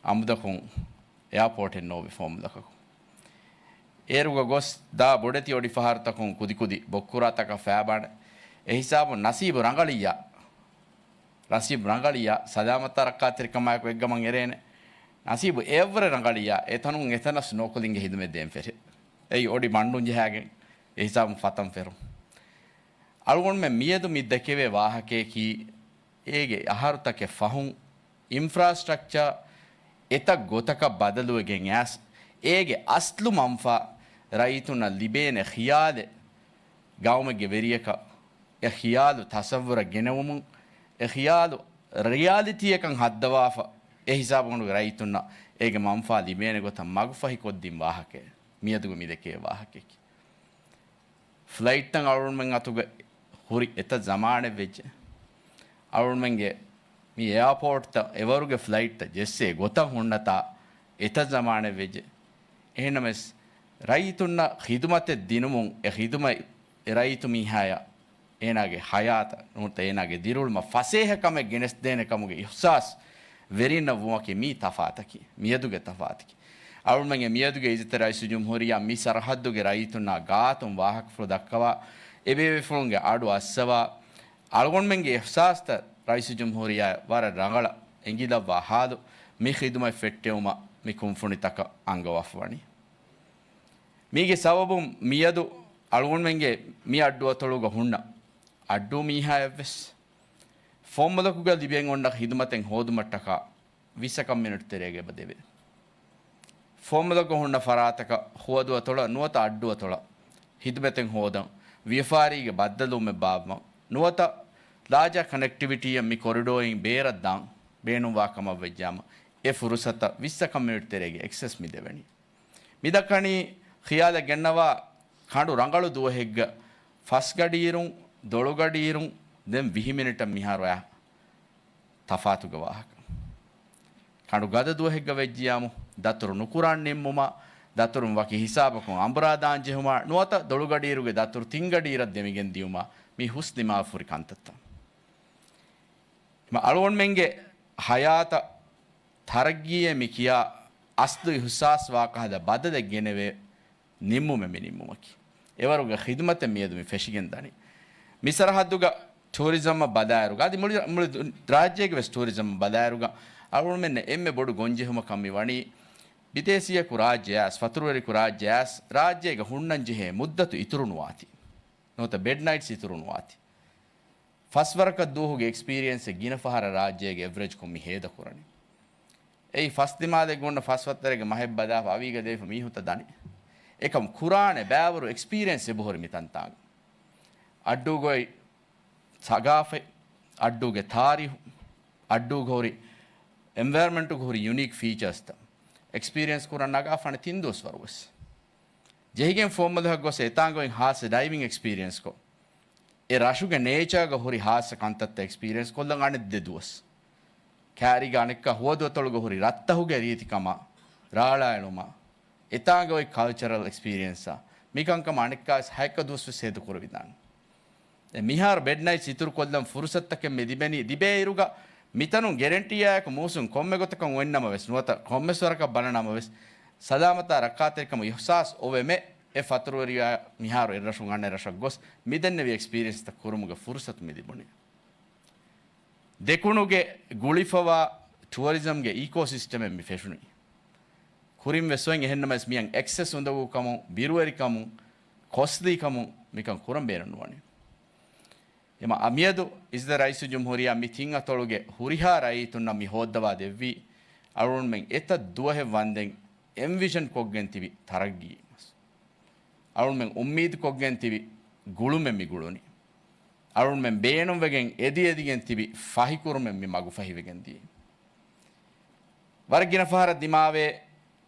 އަމުދަކުން އެއާޕޯޓެއް ނޯވޭ ފުވައްމުލަކަކު. އޭރުގަ ގޮސް ދާ ބޮޑެތި އޮޑިފަހަރުތަކުން ކުދިކުދި ބޮއްކުރާތަކަށް ފައިބާނެ. އެހިސާބުން ނަސީބު ރަނގަޅިއްޔާ، ނަސީބު ރަނގަޅިއްޔާ ސަލާމަތާ ރައްކާތެރިކަމާއެކު އެއްގަމަށް އެރޭނެ. ނަސީބު އެއަށްވުރެ ރަނގަޅިއްޔާ އެތަނުން އެތަނަސް ނޯކުލިންގެ ހިދުމަތް ދޭން ފެށޭ. އެއީ އޮޑި މަންޑުން ޖަހާގެން އެހިސާބުން ފަތަން ފެށުން. އަޅުގަނޑުމެން މިއަދު މި ދެކެވޭ ވާހަކަޔަކީ، އޭގެ އަހަރުތަކެއް ފަހުން އިންފްރާސްޓްރަކްޗާ އެތައް ގޮތަކަށް ބަދަލުވެގެން އައިސް، އޭގެ އަސްލު މަންފާ ރައްޔިތުންނަށް ލިބޭނެ ޚިޔާލެއް، ގައުމެއްގެ ވެރިޔަކަށް އެ ޚިޔާލު ތަސައްވުރަށް ގެނެވުމުން، އެ ޚިޔާލު ރިޔާލިޓީއަކަށް ހައްދަވާފަ، އެ ހިސާބުގަނޑުގެ ރައްޔިތުންނަށް އޭގެ މަންފާ ލިބޭނެ ގޮތަށް މަގުފަހިކޮށްދިން ވާހަކައެއް، މިއަދުގެ މި ދެކޭ ވާހަކަޔަކީ. ފްލައިޓްތައް އަޅުގަނޑުމެން އަތުގަ ހުރި އެތައް ޒަމާނެއް ވެއްޖެ. އަޅުގަނޑުމެންގެ މި އެއާޕޯޓްތައް އެވަރުގެ ފްލައިޓްތައް ޖެއްސޭ ގޮތަށް ހުންނަތާ އެތައް ޒަމާނެއް ވެއްޖެ. އެހެންނަމަވެސް، ރައްޔިތުންނަށް ޚިދުމަތެއް ދިނުމުން، އެ ޚިދުމަތް އެ ރައްޔިތު މީހާޔަށް އޭނާގެ ޙަޔާތަށް ނުވަތަ އޭނާގެ ދިރިއުޅުމަށް ފަސޭހަ ކަމެއް ގެނެސްދޭނެ ކަމުގެ އިޙްސާސް ވެރިންނަށް ވުމަކީ މީ ތަފާތަކީ، މިއަދުގެ ތަފާތަކީ. އަޅުމެންގެ މިއަދުގެ އިއްޒަތްތެރި ރައީސުލްޖުމްހޫރިއްޔާ މި ސަރަޙައްދުގެ ރައްޔިތުންނާ ގާތުން ވާހަކަފުޅު ދައްކަވާ، އެބޭބޭފުޅުންގެ އަޑު އައްސަވާ، އަޅުގަނޑުމެންގެ އިޙްސާސްތައް ރައީސުލްޖުމްހޫރިއްޔާ ވަރަށް ރަނގަޅަށް އެނގިލައްވާ ޙާލު މި ޚިދުމަތް ފެއްޓެވުމަށް މި ކުންފުނިތަކަށް އަންގަވާފަ ވަނީ. މީގެ ސަބަބުން މިއަދު އަޅުގަނޑުމެންގެ މި އައްޑުއަތޮޅުގަ ހުންނަ އައްޑޫ މީހާޔަށްވެސް ފުވައްމުލަކުގަ ލިބެން އޮންނަ ޚިދުމަތެއް ހޯދުމަށްޓަކާ ވިއްސަކަށް މިނެޓް ތެރޭގަ އެބަ ދެވޭ. ފުވައްމުލަކު ހުންނަ ފަރާތަކަށް ހުވަދުއަތޮޅަށް ނުވަތަ އައްޑުއަތޮޅަށް ޚިދުމަތެއް ހޯދަން، ވިޔަފާރީގެ ބައްދަލުވުމެއް ބާއްވަން، ނުވަތަ ލާޖާ ކަނެކްޓިވިޓީއަށް މި ކޮރިޑޯއިން ބޭރަށް ދާން ބޭނުންވާ ކަމަށް ވެއްޖާމަ، އެ ފުރުސަތަށް ވިއްސަކަށް މިނެޓް ތެރޭގެ އެކްސެސް މި ދެވެނީ. މިދައްކަނީ ޚިޔާލަށް ގެންނަވާ ކަނޑު ރަނގަޅު ދުވަހެއްގަ ފަސް ގަޑިއިރުން، ދޮޅު ގަޑިއިރުން، ދެން ވިހި މިނިޓަށް މިހާރު އައި ތަފާތުގެ ވާހަކަ. ކަނޑު ގަދަ ދުވަހެއްގަ ވެއްޖިޔާމު، ދަތުރު ނުކުރާން ނިންމުމާ، ދަތުރުން ވަކި ހިސާބަކުން އަނބުރާ ދާން ޖެހުމާ، ނުވަތަ ދޮޅުގަޑިއިރުގެ ދަތުރު ތިން ގަޑިއިރަށް ދެމިގެން ދިޔުމާ، މީ ހުސް ދިމާވެފަ ހުރި ކަންތައްތައް. މަ އަޅުގަނޑުމެންގެ ހަޔާތަށް ތަރައްގީއޭ މި ކިޔާ އަސްލު އިހުސާސް ވާކަހަލަ ބަދަލެއް ގެނެވޭ ނިންމުމެއް މި ނިންމުމަކީ. އެވަރުގެ ޚިދުމަތެއް މިއަދު މި ފެށިގެން ދަނީ. މި ސަރަހައްދުގަ ޓޫރިޒަމްއަށް ބަލާއިރުގަ، އަދި މުޅި، މުޅި ދު-، ރާއްޖޭގެ ވެސް ޓޫރިޒަމްއަށް ބަލާއިރުގަ، އަޅުގަނޑުމެންނަށް އެންމެ ބޮޑު ގޮންޖެހުމަކަށް މި ވަނީ، ބިދޭސީއަކު ރާއްޖެ އައިސް، ފަތުރުވެރިކު ރާއްޖެ އައިސް، ރާއްޖޭގަ ހުންނަން ޖެހޭ މުއްދަތު އިތުރު ނުވާތީ. ނުވަތަ ބެޑް ނައިޓްސް އިތުރު ނުވާތީ. ފަސް ވަރަކަށް ދުވަހުގެ އެކްސްޕީރިއެންސެއް ގިނަ ފަހަރަށް ރާއްޖޭގެ އެވްރެޖްކޮށް މި ހޭދަކުރަނީ. އެއީ ފަސް ދިމާލެއް ގުންނަ ފަސް ވައްތަރެއްގެ މަހެއް ބަލާފަ އަވީގަ ދެވިފަ މީހުންތައް ދަނީ. އެކަމް ކުރާނެ ބައިވަރު އެކްސްޕީރިއެންސް އެބަހުރި މި ތަންތާނގަ. އައްޑޫގައި ސަގާފަތް، އައްޑޫގެ ތާރީހު، އައްޑޫގަ ހުރި އެންވަޔަރަމެންޓުގަ ހުރި ޔުނީކް ފީޗާސްތައް އެކްސްޕީރިއެންސް ކުރަން ނަގާފާނެ ތިން ދުވަސްވަރު ވެސް. ޖެހިގެން ފުވައްމުލަކަށް ގޮސް އެތާނގައި ހާއްސަ ޑައިވިން އެކްސްޕީރިއެންސްކޮށް، އެ ރަށުގެ ނޭޗާގަ ހުރި ހާއްސަ ކަންތައްތައް އެކްސްޕީރިއެންސް ކޮށްލަން އަނެއް ދެ ދުވަސް. ކާރީގަ އަނެއްކާ ހުވަދުއަތޮޅުގަ ހުރި ރަށްތަހުގެ ރީތިކަމާ، ރާޅާއެޅުމާ، އެތާނގައި ކަލްޗަރަލް އެކްސްޕީރިއެންސާ، މިކަންކަމަށް އަނެއްކާވެސް ހައެއްކަ ދުވަސްވެސް ހޭދަކުރެވިދާނެ. އެ މިހާރު ބެޑް ނައިޓްސް އިތުރުކޮށްލަން ފުރުސަތުތަކެއް މި ލިބެނީ، ލިބޭއިރުގަ މިތަނުން ގެރެންޓީއާއެކު މޫސުން ކޮންމެ ގޮތަކަށް އޮތްނަމަވެސް، ނުވަތަ ކޮންމެސް ވަރަކަށް ބަލަނަމަވެސް، ސަލާމަތާ ރައްކާތެރިކަމުގެ އިހުސާސް އޮވެމެ، އެ ފަތުރުވެރިޔާ މިހާރު އެއްރަށުން އަނެއް ރަށަށް ގޮސް މިދެންނެވި އެކްސްޕީރިއެންސްތައް ކުރުމުގެ ފުރުސަތު މި ލިބުނީ. ދެކުނުގެ ގުޅިފަވާ ޓުއަރިޒަމްގެ އީކޯސިސްޓަމެއް މި ފެށުނީ. ކުރިން ވެސް އޮތް އެހެންނަމަވެސް މިއަށް އެކްސެސް އުނދަގޫކަމުން، ބިރުވެރިކަމުން، ކޮސްލީކަމުން މިކަން ކުރަން ބޭނުން ނުވަނީ. އެމަ އަ މިއަދު އިއްޒަތްތެރި ރައީސުލްޖުމްހޫރިއްޔާ މި ތިން އަތޮޅުގެ ހުރިހާ ރައްޔިތުންނަށް މި ހޯއްދަވާ ދެއްވީ، އަޅުގަނޑުމެން އެތައް ދުވަހެއް ވަންދެން އެންވިޝަން ކޮށްގެން ތިބި ތަރައްގީ. އަޅުމެން އުއްމީދު ކޮށްގެން ތިބި ގުޅުމެއް މި ގުޅުނީ. އަޅުމެން ބޭނުންވެގެން އެދި އެދިގެން ތިބި ފަހިކުރުމެއް މި މަގުފަހިވެގެން ދިޔައީ. ވަރަށް ގިނަ ފަހަރަށް ދިމާވޭ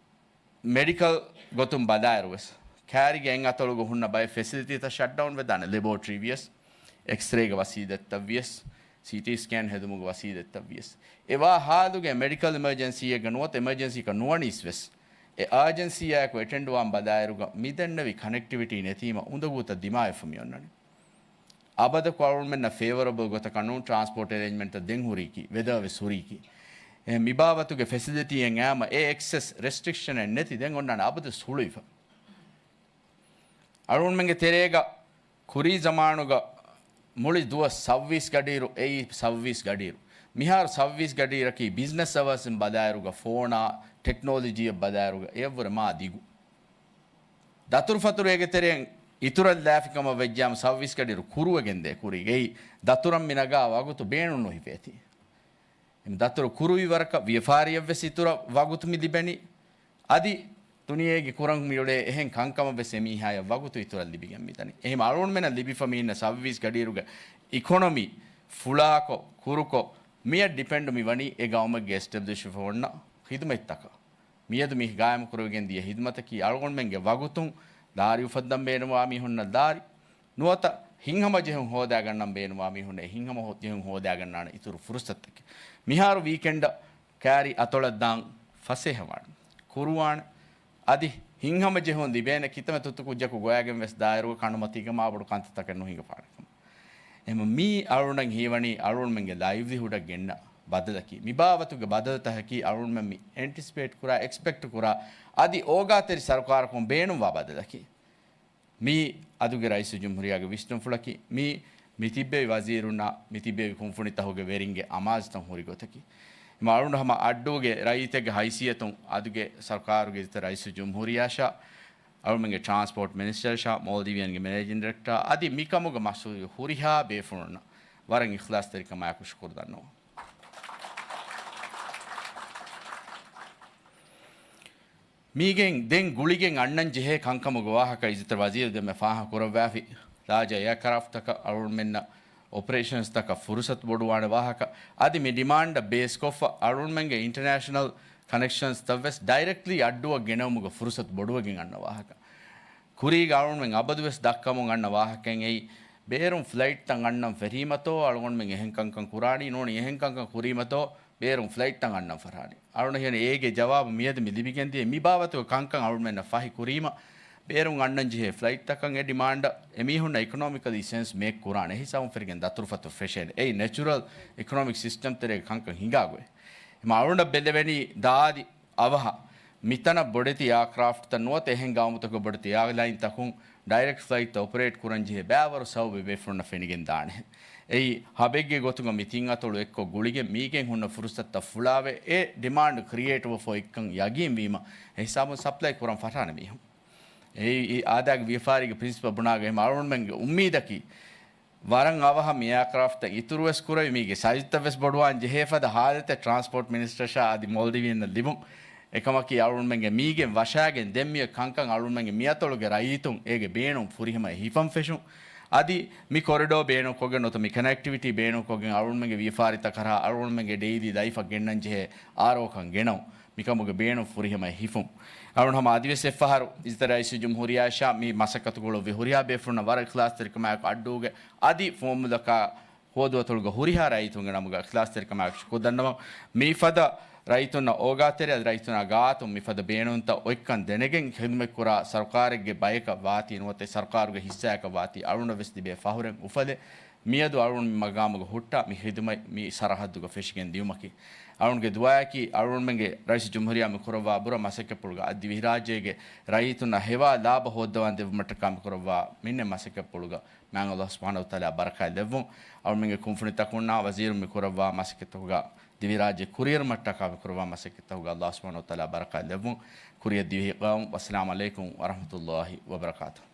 މެޑިކަލް ގޮތުން ބަލާއިރު ވެސް، ކާރިގެ އެއް އަތޮޅުގަ ހުންނަ ބައެއް ފެސިލިޓީތައް ޝަޓްޑައުން ވެދާނެ، ލެބޯޓްރީ ވިޔަސް، އެކްސްރޭގެ ވަސީލަތްތައް ވިޔަސް، ސީޓީ ސްކޭން ހެދުމުގެ ވަސީލަތްތައް ވިޔަސް. އެވާ ހާލުގެ މެޑިކަލް އިމަޖެންސީއެއްގަ ނުވަތަ އިމަޖެންސީއަކަށް ނުވަނީސް ވެސް، އެ އާޖެންސީއާއެކު އެޓެންޑްވާން ބަލާއިރުގަ މިދެންނެވި ކަނެކްޓިވިޓީ ނެތީމަ އުނދަގޫތައް ދިމާވެފަ މި އޮންނަނީ. އަބަދަކު އަޅުމެންނަށް ފޭވަރަބަލް ގޮތަކަށް ނޫން ޓްރާންސްޕޯޓް އެރޭންޖްމަންޓްތައް ދެން ހުރީކީ، ވެދާ ވެސް ހުރީކީ. އެ މިބާވަތުގެ ފެސިލިޓީއެއް އައިމަ އެ އެކްސެސް ރެސްޓްރިކްޝަނެއް ނެތި ދެން އޮންނާނެ އަބަދު ހުޅުވިފަ. އަޅުމެންގެ ތެރޭގަ ކުރީ ޒަމާނުގަ މުޅި ދުވަސް ސައުވީސް ގަޑިއިރު، އެއީ ސައުވީސް ގަޑިއިރު. މިހާރު ސައުވީސް ގަޑިއިރަކީ ބިޒްނަސް އަވާސްއިން ބަލާއިރުގަ ފޯނާ، ޓެކްނޮލޮޖީއަށް ބަލާއިރުގަ އެއަށްވުރެ މާ ދިގު. ދަތުރުފަތުރު އޭގެ ތެރެއިން އިތުރަށް ލާފިކަމަށް ވެއްޖާމަ ސައުވީސް ގަޑިއިރު ކުރުވެގެންދޭ ކުރީގައި ދަތުރަށް މި ނަގާ ވަގުތު ބޭނުން ނުހިފޭތީ. އެމް ދަތުރު ކުރުވި ވަރަކަށް ވިޔަފާރިއަށްވެސް އިތުރަށް ވަގުތު މި ލިބެނީ. އަދި ދުނިޔޭގެ ކުރަން މިއުޅޭ އެހެން ކަންކަމަށްވެސް އެމީހާޔަށް ވަގުތު އިތުރަށް ލިބިގެން މިދަނީ. އެހެން އަޅުގަނޑުމެންނަށް ލިބިފަ މި އިންނަ ސައުވީސް ގަޑިއިރުގެ އިކޮނޮމީ ފުޅާކޮށް، ކުރުކޮށް، މިއަށް ޑިޕެންޑު މި ވަނީ އެ ގައުމެއްގެ އެސްޓެބްލިޝްވެފަ އޮންނަ ޚިދުމަތްތަކަށް. މިއަދު މި ގާއިމުކުރެވިގެން ދިޔަ ހިދުމަތަކީ އަޅުގަނޑުމެންގެ ވަގުތުން ދާރި އުފައްދަން ބޭނުންވާ މީހުންނަށް ދާރި، ނުވަތަ ހިތްހަމަޖެހުން ހޯދާގަންނަން ބޭނުންވާ މީހުންނަށް ހިތްހަމަ ހޯ-، ޖެހުން ހޯދާގަންނާނެ އިތުރު ފުރުސަތުތަކެއް. މިހާރު ވީކެންޑަށް ކާރި އަތޮޅަށް ދާން ފަސޭހަވާނެ. ކުރުވާނެ. އަދި ހިތްހަމަޖެހުން ލިބޭނެ ކިތަންމެ ތުއްތު ކުއްޖަކު ގޮވާގެން ވެސް ދާއިރުގަ ކަނޑުމަތީގަ މާބޮޑު ކަންތައްތަކެއް ނުހިނގަފާނެ ކަމަށް. އެހެން މީ އަޅުގަނޑަށް ހީވަނީ އަޅުގަނޑުމެންގެ ލައިވްލިހުޑަށް ގެންނަ ބަދަލަކީ. މި ބާވަތުގެ ބަދަލުތަކަކީ އަޅުގަނޑުމެން މި އެންޓިސިޕޭޓް ކުރާ، އެކްސްޕެކްޓް ކުރާ، އަދި އޯގާތެރި ސަރުކާރަކުން ބޭނުންވާ ބަދަލަކީ. މީ އަދުގެ ރައީސުލްޖުމްހޫރިއްޔާގެ ވިސްނުންފުޅަކީ، މީ މިތިއްބެވި ވަޒީރުންނާ މިތިއްބެވި ކުންފުނިތަކުގެ ވެރިންގެ އަމާޒުތައް ހުރި ގޮތަކީ. އެމަ އަޅުގަނޑު ހަމަ އައްޑޫގެ ރައްޔިތެއްގެ ހައިސިއްޔަތުން އަދުގެ ސަރުކާރުގެ އިއްޒަތްތެރި ރައީސުލްޖުމްހޫރިއްޔާއަށާ، އަޅުމެންގެ ޓްރާންސްޕޯޓް މިނިސްޓަރަށާ، މޯލްޑިވިއަންގެ މެނޭޖިން ޑިރެކްޓަރ އަދި މިކަމުގެ މަސްއޫލު ހުރިހާ ބޭފުޅުންނަށް ވަރަށް އިޚްލާޞްތެރިކަމާއެކު ޝުކުރު ދަންނަވަން. މީގެން ދެން ގުޅިގެން އަންނަން ޖެހޭ ކަންކަމުގެ ވާހަކަ އިއްޒަތްތެރި ވަޒީރު ދެންމެ ފާހަގަ ކުރައްވާފި. ލާޖަ އެއާކްރާފްޓްތަކަށް އަޅުގަނޑުމެންނަށް އޮޕަރޭޝަންސްތަކަށް ފުރުސަތު ބޮޑުވާނެ ވާހަކަ، އަދި މި ޑިމާންޑަށް ބޭސްކޮށްފަ އަޅުގަނޑުމެންގެ އިންޓަރނޭޝަނަލް ކަނެކްޝަންސްތައް ވެސް ޑައިރެކްޓްލީ އައްޑޫއަށް ގެނައުމުގެ ފުރުސަތު ބޮޑުވެގެން އަންނަ ވާހަކަ. ކުރީގަ އަޅުގަނޑުމެން އަބަދުވެސް ދައްކަމުން އަންނަ ވާހަކައިން އެއީ، ބޭރުން ފްލައިޓްތައް އަންނަން ފެށީމަތޯ އަޅުގަނޑުމެން އެހެން ކަންކަން ކުރާނީ، ނޫނީ އެހެން ކަންކަން ކުރީމަތޯ ބޭރުން ފްލައިޓްތައް އަންނަން ފަށާނީ. އަޅުގަނޑަށް ހީވަނީ އޭގެ ޖަވާބު މިއަދު މި ލިބިގެންދިޔަ މި ބާވަތުގެ ކަންކަން އަޅުގަނޑުމެންނަށް ފަހި ކުރީމަ، ބޭރުން އަންނަން ޖެހޭ ފްލައިޓްތަކަށް އެ ޑިމާންޑަށް އެމީހުންނަށް އިކޮނޮމިކަލީ ސެންސް މޭކް ކުރާނެ ހިސާބުން ފެށިގެން ދަތުރުފަތުރު ފެށޭނެ. އެއީ ނެޗުރަލް އިކޮނޮމިކް ސިސްޓަމް ތެރޭގެ ކަންކަން ހިނގާ ގޮތް. އެމަ އަޅުގަނޑަށް ބެލެވެނީ ދާދި އަވަހަށް މިތަނަށް ބޮޑެތި އެއާކްރާފްޓްތައް ނުވަތަ އެހެން ގައުމުތަކުގެ ބޮޑެތި އެއާލައިންތަކުން ޑައިރެކްޓް ފްލައިޓްތައް އޮޕަރޭޓް ކުރަން ޖެހޭ ބައިވަރު ސަބަބެއް ބޭފުޅުންނަށް ފެނިގެން ދާނެ. އެއީ ހަބެއްގެ ގޮތުގަ މި ތިން އަތޮޅު އެއްކޮށް ގުޅިގެން މީގެން ހުންނަ ފުރުސަތުތައް ފުޅާވެ، އެ ޑިމާންޑް ކްރިއޭޓްވެފަ އޮތްކަން ޔަގީންވީމަ، އެ ހިސާބުން ސަޕްލައި ކުރަން ފަށާނެ މީހުން. އެއީ އާދައިގެ ވިޔަފާރީގެ ޕްރިންސިޕަލް ބުނާގޮތް ހަމަ އަޅުގަނޑުމެންގެ އުއްމީދަކީ، ވަރަށް އަވަހަށް މި އެއާކްރާފްޓްތައް އިތުރުވެސް ކުރެވި، މީގެ ސައިޒްތައް ވެސް ބޮޑުވާން ޖެހޭ ފަދަ ހާލަތެއް ޓްރާންސްޕޯޓް މިނިސްޓަރަށާ އަދި މޯލްޑިވިއަންނަށް ލިބުން. އެކަމަކީ އަޅުގަނޑުމެންގެ މީގެން ވަށާގެން ދެން މިއޮތް ކަންކަން އަޅުގަނޑުމެންގެ މިއަތޮޅުގެ ރައްޔިތުން އޭގެ ބޭނުން ފުރިހަމައަށް ހިފަން ފެށުން. އަދި މި ކޮރިޑޯ ބޭނުންކޮށްގެން ނުވަތަ މި ކަނެކްޓިވިޓީ ބޭނުންކޮށްގެން އަޅުގަނޑުމެންގެ ވިޔަފާރިތަކަށާ އަޅުގަނޑުމެންގެ ޑެއިލީ ލައިފަށް ގެންނަން ޖެހޭ އާރޯކަން ގެނައުން. މިކަމުގެ ބޭނުން ފުރިހަމައަށް ހިފުން. އަޅުގަނޑު ހަމަ އަދިވެސް އެއްފަހަރު އިއްޒަތްތެރި ރައީސުލްޖުމްހޫރިއްޔާއަށާ މި މަސައްކަތުގަ އުޅުއްވި ހުރިހާ ބޭފުޅުންނަށް ވަރަށް އިޚްލާޞްތެރިކަމާއެކު އައްޑޫގެ އަދި ފުވައްމުލަކާ ހޯދުއަތޮޅުގެ ހުރިހާ ރައްޔިތުންގެ ނަމުގަ އިޚްލާޞްތެރިކަމާއެކު ޝުކުރު ދަންނަވަން. މިފަދަ ރައްޔިތުންނަށް އޯގާތެރި އަދި ރައްޔިތުންނާ ގާތުން މިފަދަ ބޭނުންތައް އޮތްކަން ދެނެގެން ޚިދުމަތްކުރާ ސަރުކާރެއްގެ ބަޔަކަށް ވާތީ ނުވަތަ ސަރުކާރުގެ ހިއްސާއަކަށް ވާތީ އަޅުގަނޑަށް ވެސް ލިބޭ ފަހުރެއް އުފަލެއް. މިއަދު އަޅުގަނޑު މި މަގާމުގަ ހުއްޓާ މި ޚިދުމަތް މި ސަރަހައްދުގަ ފެށިގެން ދިޔުމަކީ. އަޅުގަނޑުގެ ދުޢާއަކީ އަޅުގަނޑުމެންގެ ރައީސުލްޖުމްހޫރިއްޔާ މި ކުރައްވާ ބުރަ މަސައްކަތްޕުޅުގަ އަދި ދިވެހިރާއްޖޭގެ ރައްޔިތުންނަށް ހެވާ ލާބަ ހޯއްދަވާން ދެއްވުމަށްޓަކާ މި ކުރައްވާ މިންނެ މަސައްކަތްޕުޅުގަ މާތް ﷲ ސުބްޙާނަހޫ ވަތަޢާލާ ބަރަކާތް ލެއްވުން. އަޅުމެންގެ ކުންފުނިތަކުންނާ ވަޒީރުން މި ކުރައްވާ މަސައްކަތްތަކުގަ ދިވެހިރާއްޖެ ކުރިއެރުމަށްޓަކާ މި ކުރައްވާ މަސައްކަތްތަކުގަ ﷲ ސުބްޙާނަހޫ ވަތަޢާލާ ބަރަކާތް ލެއްވުން. ކުރިއަށް ދިވެހި ޤައުމު. ވައްސަލާމު ޢަލައިކުމް ވަރަޙްމަތުﷲ ވަބަރަކާތުހު.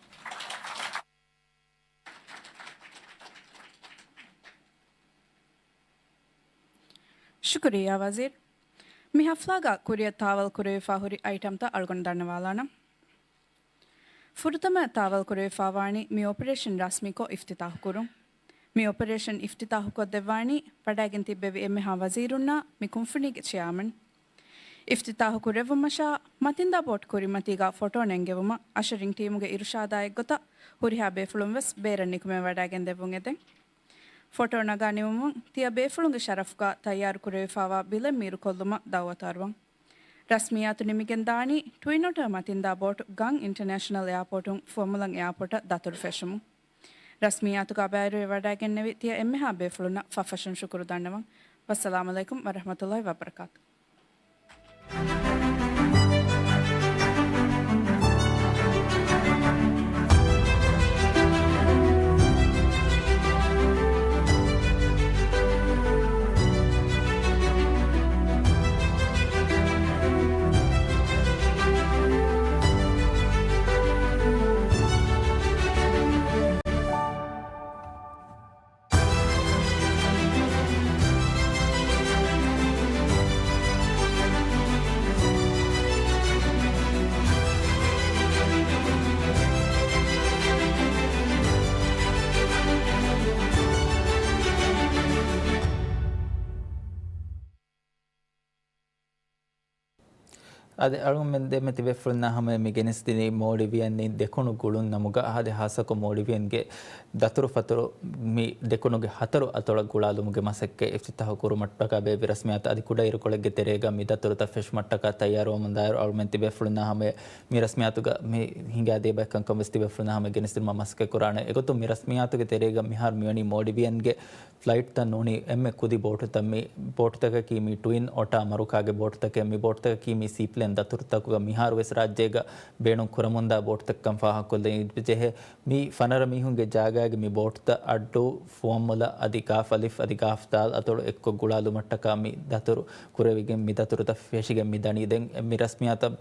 ޝުކުރިއްޔާ ވަޒީރު. މި ޙަފްލާގަ ކުރިއަށް ތާވަލް ކުރެވިފާ ހުރި އައިޓަމްތައް އަޅުގަނޑު ދަންނަވާލާނަން. ފުރަތަމަ ތާވަލް ކުރެވިފާވާނީ މި އޮޕަރޭޝަން ރަސްމީކޮށް އިފްތިތާޙު ކުރުން. މި އޮޕަރޭޝަން އިފްތިތާޙުކޮށްދެއްވާނީ ވަޑައިގެން ތިއްބެވި އެންމެހާ ވަޒީރުންނާ މި ކުންފުނީގެ ޗެއާމަން. އިފްތިތާޙު ކުރެއްވުމަށާ މަތިންދާ ބޯޓް ކުރިމަތީގަ ފޮޓޯ ނެންގެވުމަށް އަށަރިން ޓީމުގެ އިރުޝާދާ އެއްގޮތަށް ހުރިހާ ބޭފުޅުން ވެސް ބޭރަށް ނިކުމެ ވަޑައިގެން ދެއްވުން އެދެން. ފޮޓޯ ނަގާ ނިމުމުން ތިޔަ ބޭފުޅުންގެ ޝަރަފުގަ ތައްޔާރު ކުރެވިފާވާ ބިލެއް މީރުކޮށްލުމަށް ދަޢުވަތު އަރުވަން. ރަސްމިއްޔާތު ނިމިގެން ދާނީ ޓްވިން އޮޓަރ މަތިންދާ ބޯޓު ގަން އިންޓަރނޭޝަނަލް އެއާޕޯޓުން ފުވައްމުލަން އެއާޕޯޓަށް ދަތުރު ފެށުމުން. ރަސްމިއްޔާތުގަ ބައިވެރިވެ ވަޑައިގެންނެވި ތިޔަ އެންމެހާ ބޭފުޅުންނަށް ފަށްފަށުން ޝުކުރު ދަންނަވަން. ވައްސަލާމު ޢަލައިކުމް ވަރަޙްމަތުﷲ ވަބަރަކާތުހު. އަދި އަޅުގަނޑުމެން ދެމެ ތިބޭފުޅުންނާ ހަމަޔަށް މި ގެނެސްދިނީ މޯލްޑިވިއަން ދެކުނު ގުޅުން ނަމުގަ އަހަދެ ހާއްސަކޮށް މޯލްޑިވިއަންގެ ދަތުރުފަތުރު މި ދެކުނުގެ ހަތަރު އަތޮޅަށް ގުޅާލުމުގެ މަސައްކަތް އިފްތިތާހު ކުރުމަށްޓަކާ ބޭއްވި ރަސްމިއްޔާތު އަދި ކުޑައިރުކޮޅެއްގެ ތެރޭގަ މި ދަތުރުތައް ފެށުމަށްޓަކާ ތައްޔާރުވަމުންދާއިރު އަޅުމެން ތިބޭފުޅުންނާ ހަމަޔަށް މި ރަސްމިއްޔާތުގަ މި ހިނގާދިޔަ ބައެއް ކަންކަން ވެސް ތިބޭފުޅުންނާ ހަމަޔަށް ގެނެސްދިނުމަށް މަސައްކަތް ކުރާނެ. އެގޮތުން މި ރަސްމިއްޔާތުގެ ތެރޭގަ މިހާރު މިވަނީ މޯލްޑިވިއަންގެ ފްލައިޓްތައް ނޫނީ އެންމެ ކުދި ބޯޓުތައް. މި ބޯޓުތަކަކީ މި ޓްވިން އޮޓާ މަރުކާގެ ބޯޓުތަކެއް. މި ބޯޓުތަކަކީ މި ސީޕްލޭން ދަތުރުތަކުގަ މިހާރު ވެސް ރާއްޖޭގަ ބޭނުން ކުރަމުންދާ ބޯޓުތައްކަން ފާހަގަކޮށްލަން ޖެހޭ. މި ފަނަރަ މީހުންގެ ޖާގައިގެ މި ބޯޓުތައް އައްޑޫ، ފުވައްމުލައް އަދި ގާފް އަލިފް އަދި ގާފް ދާލް އަތޮޅު އެއްކޮށް ގުޅާލުމަށްޓަކާ މި ދަތުރު ކުރެވިގެން މި ދަތުރުތައް ފެށިގެން މި ދަނީ. ދެން މި ރަސްމިއްޔާތަށް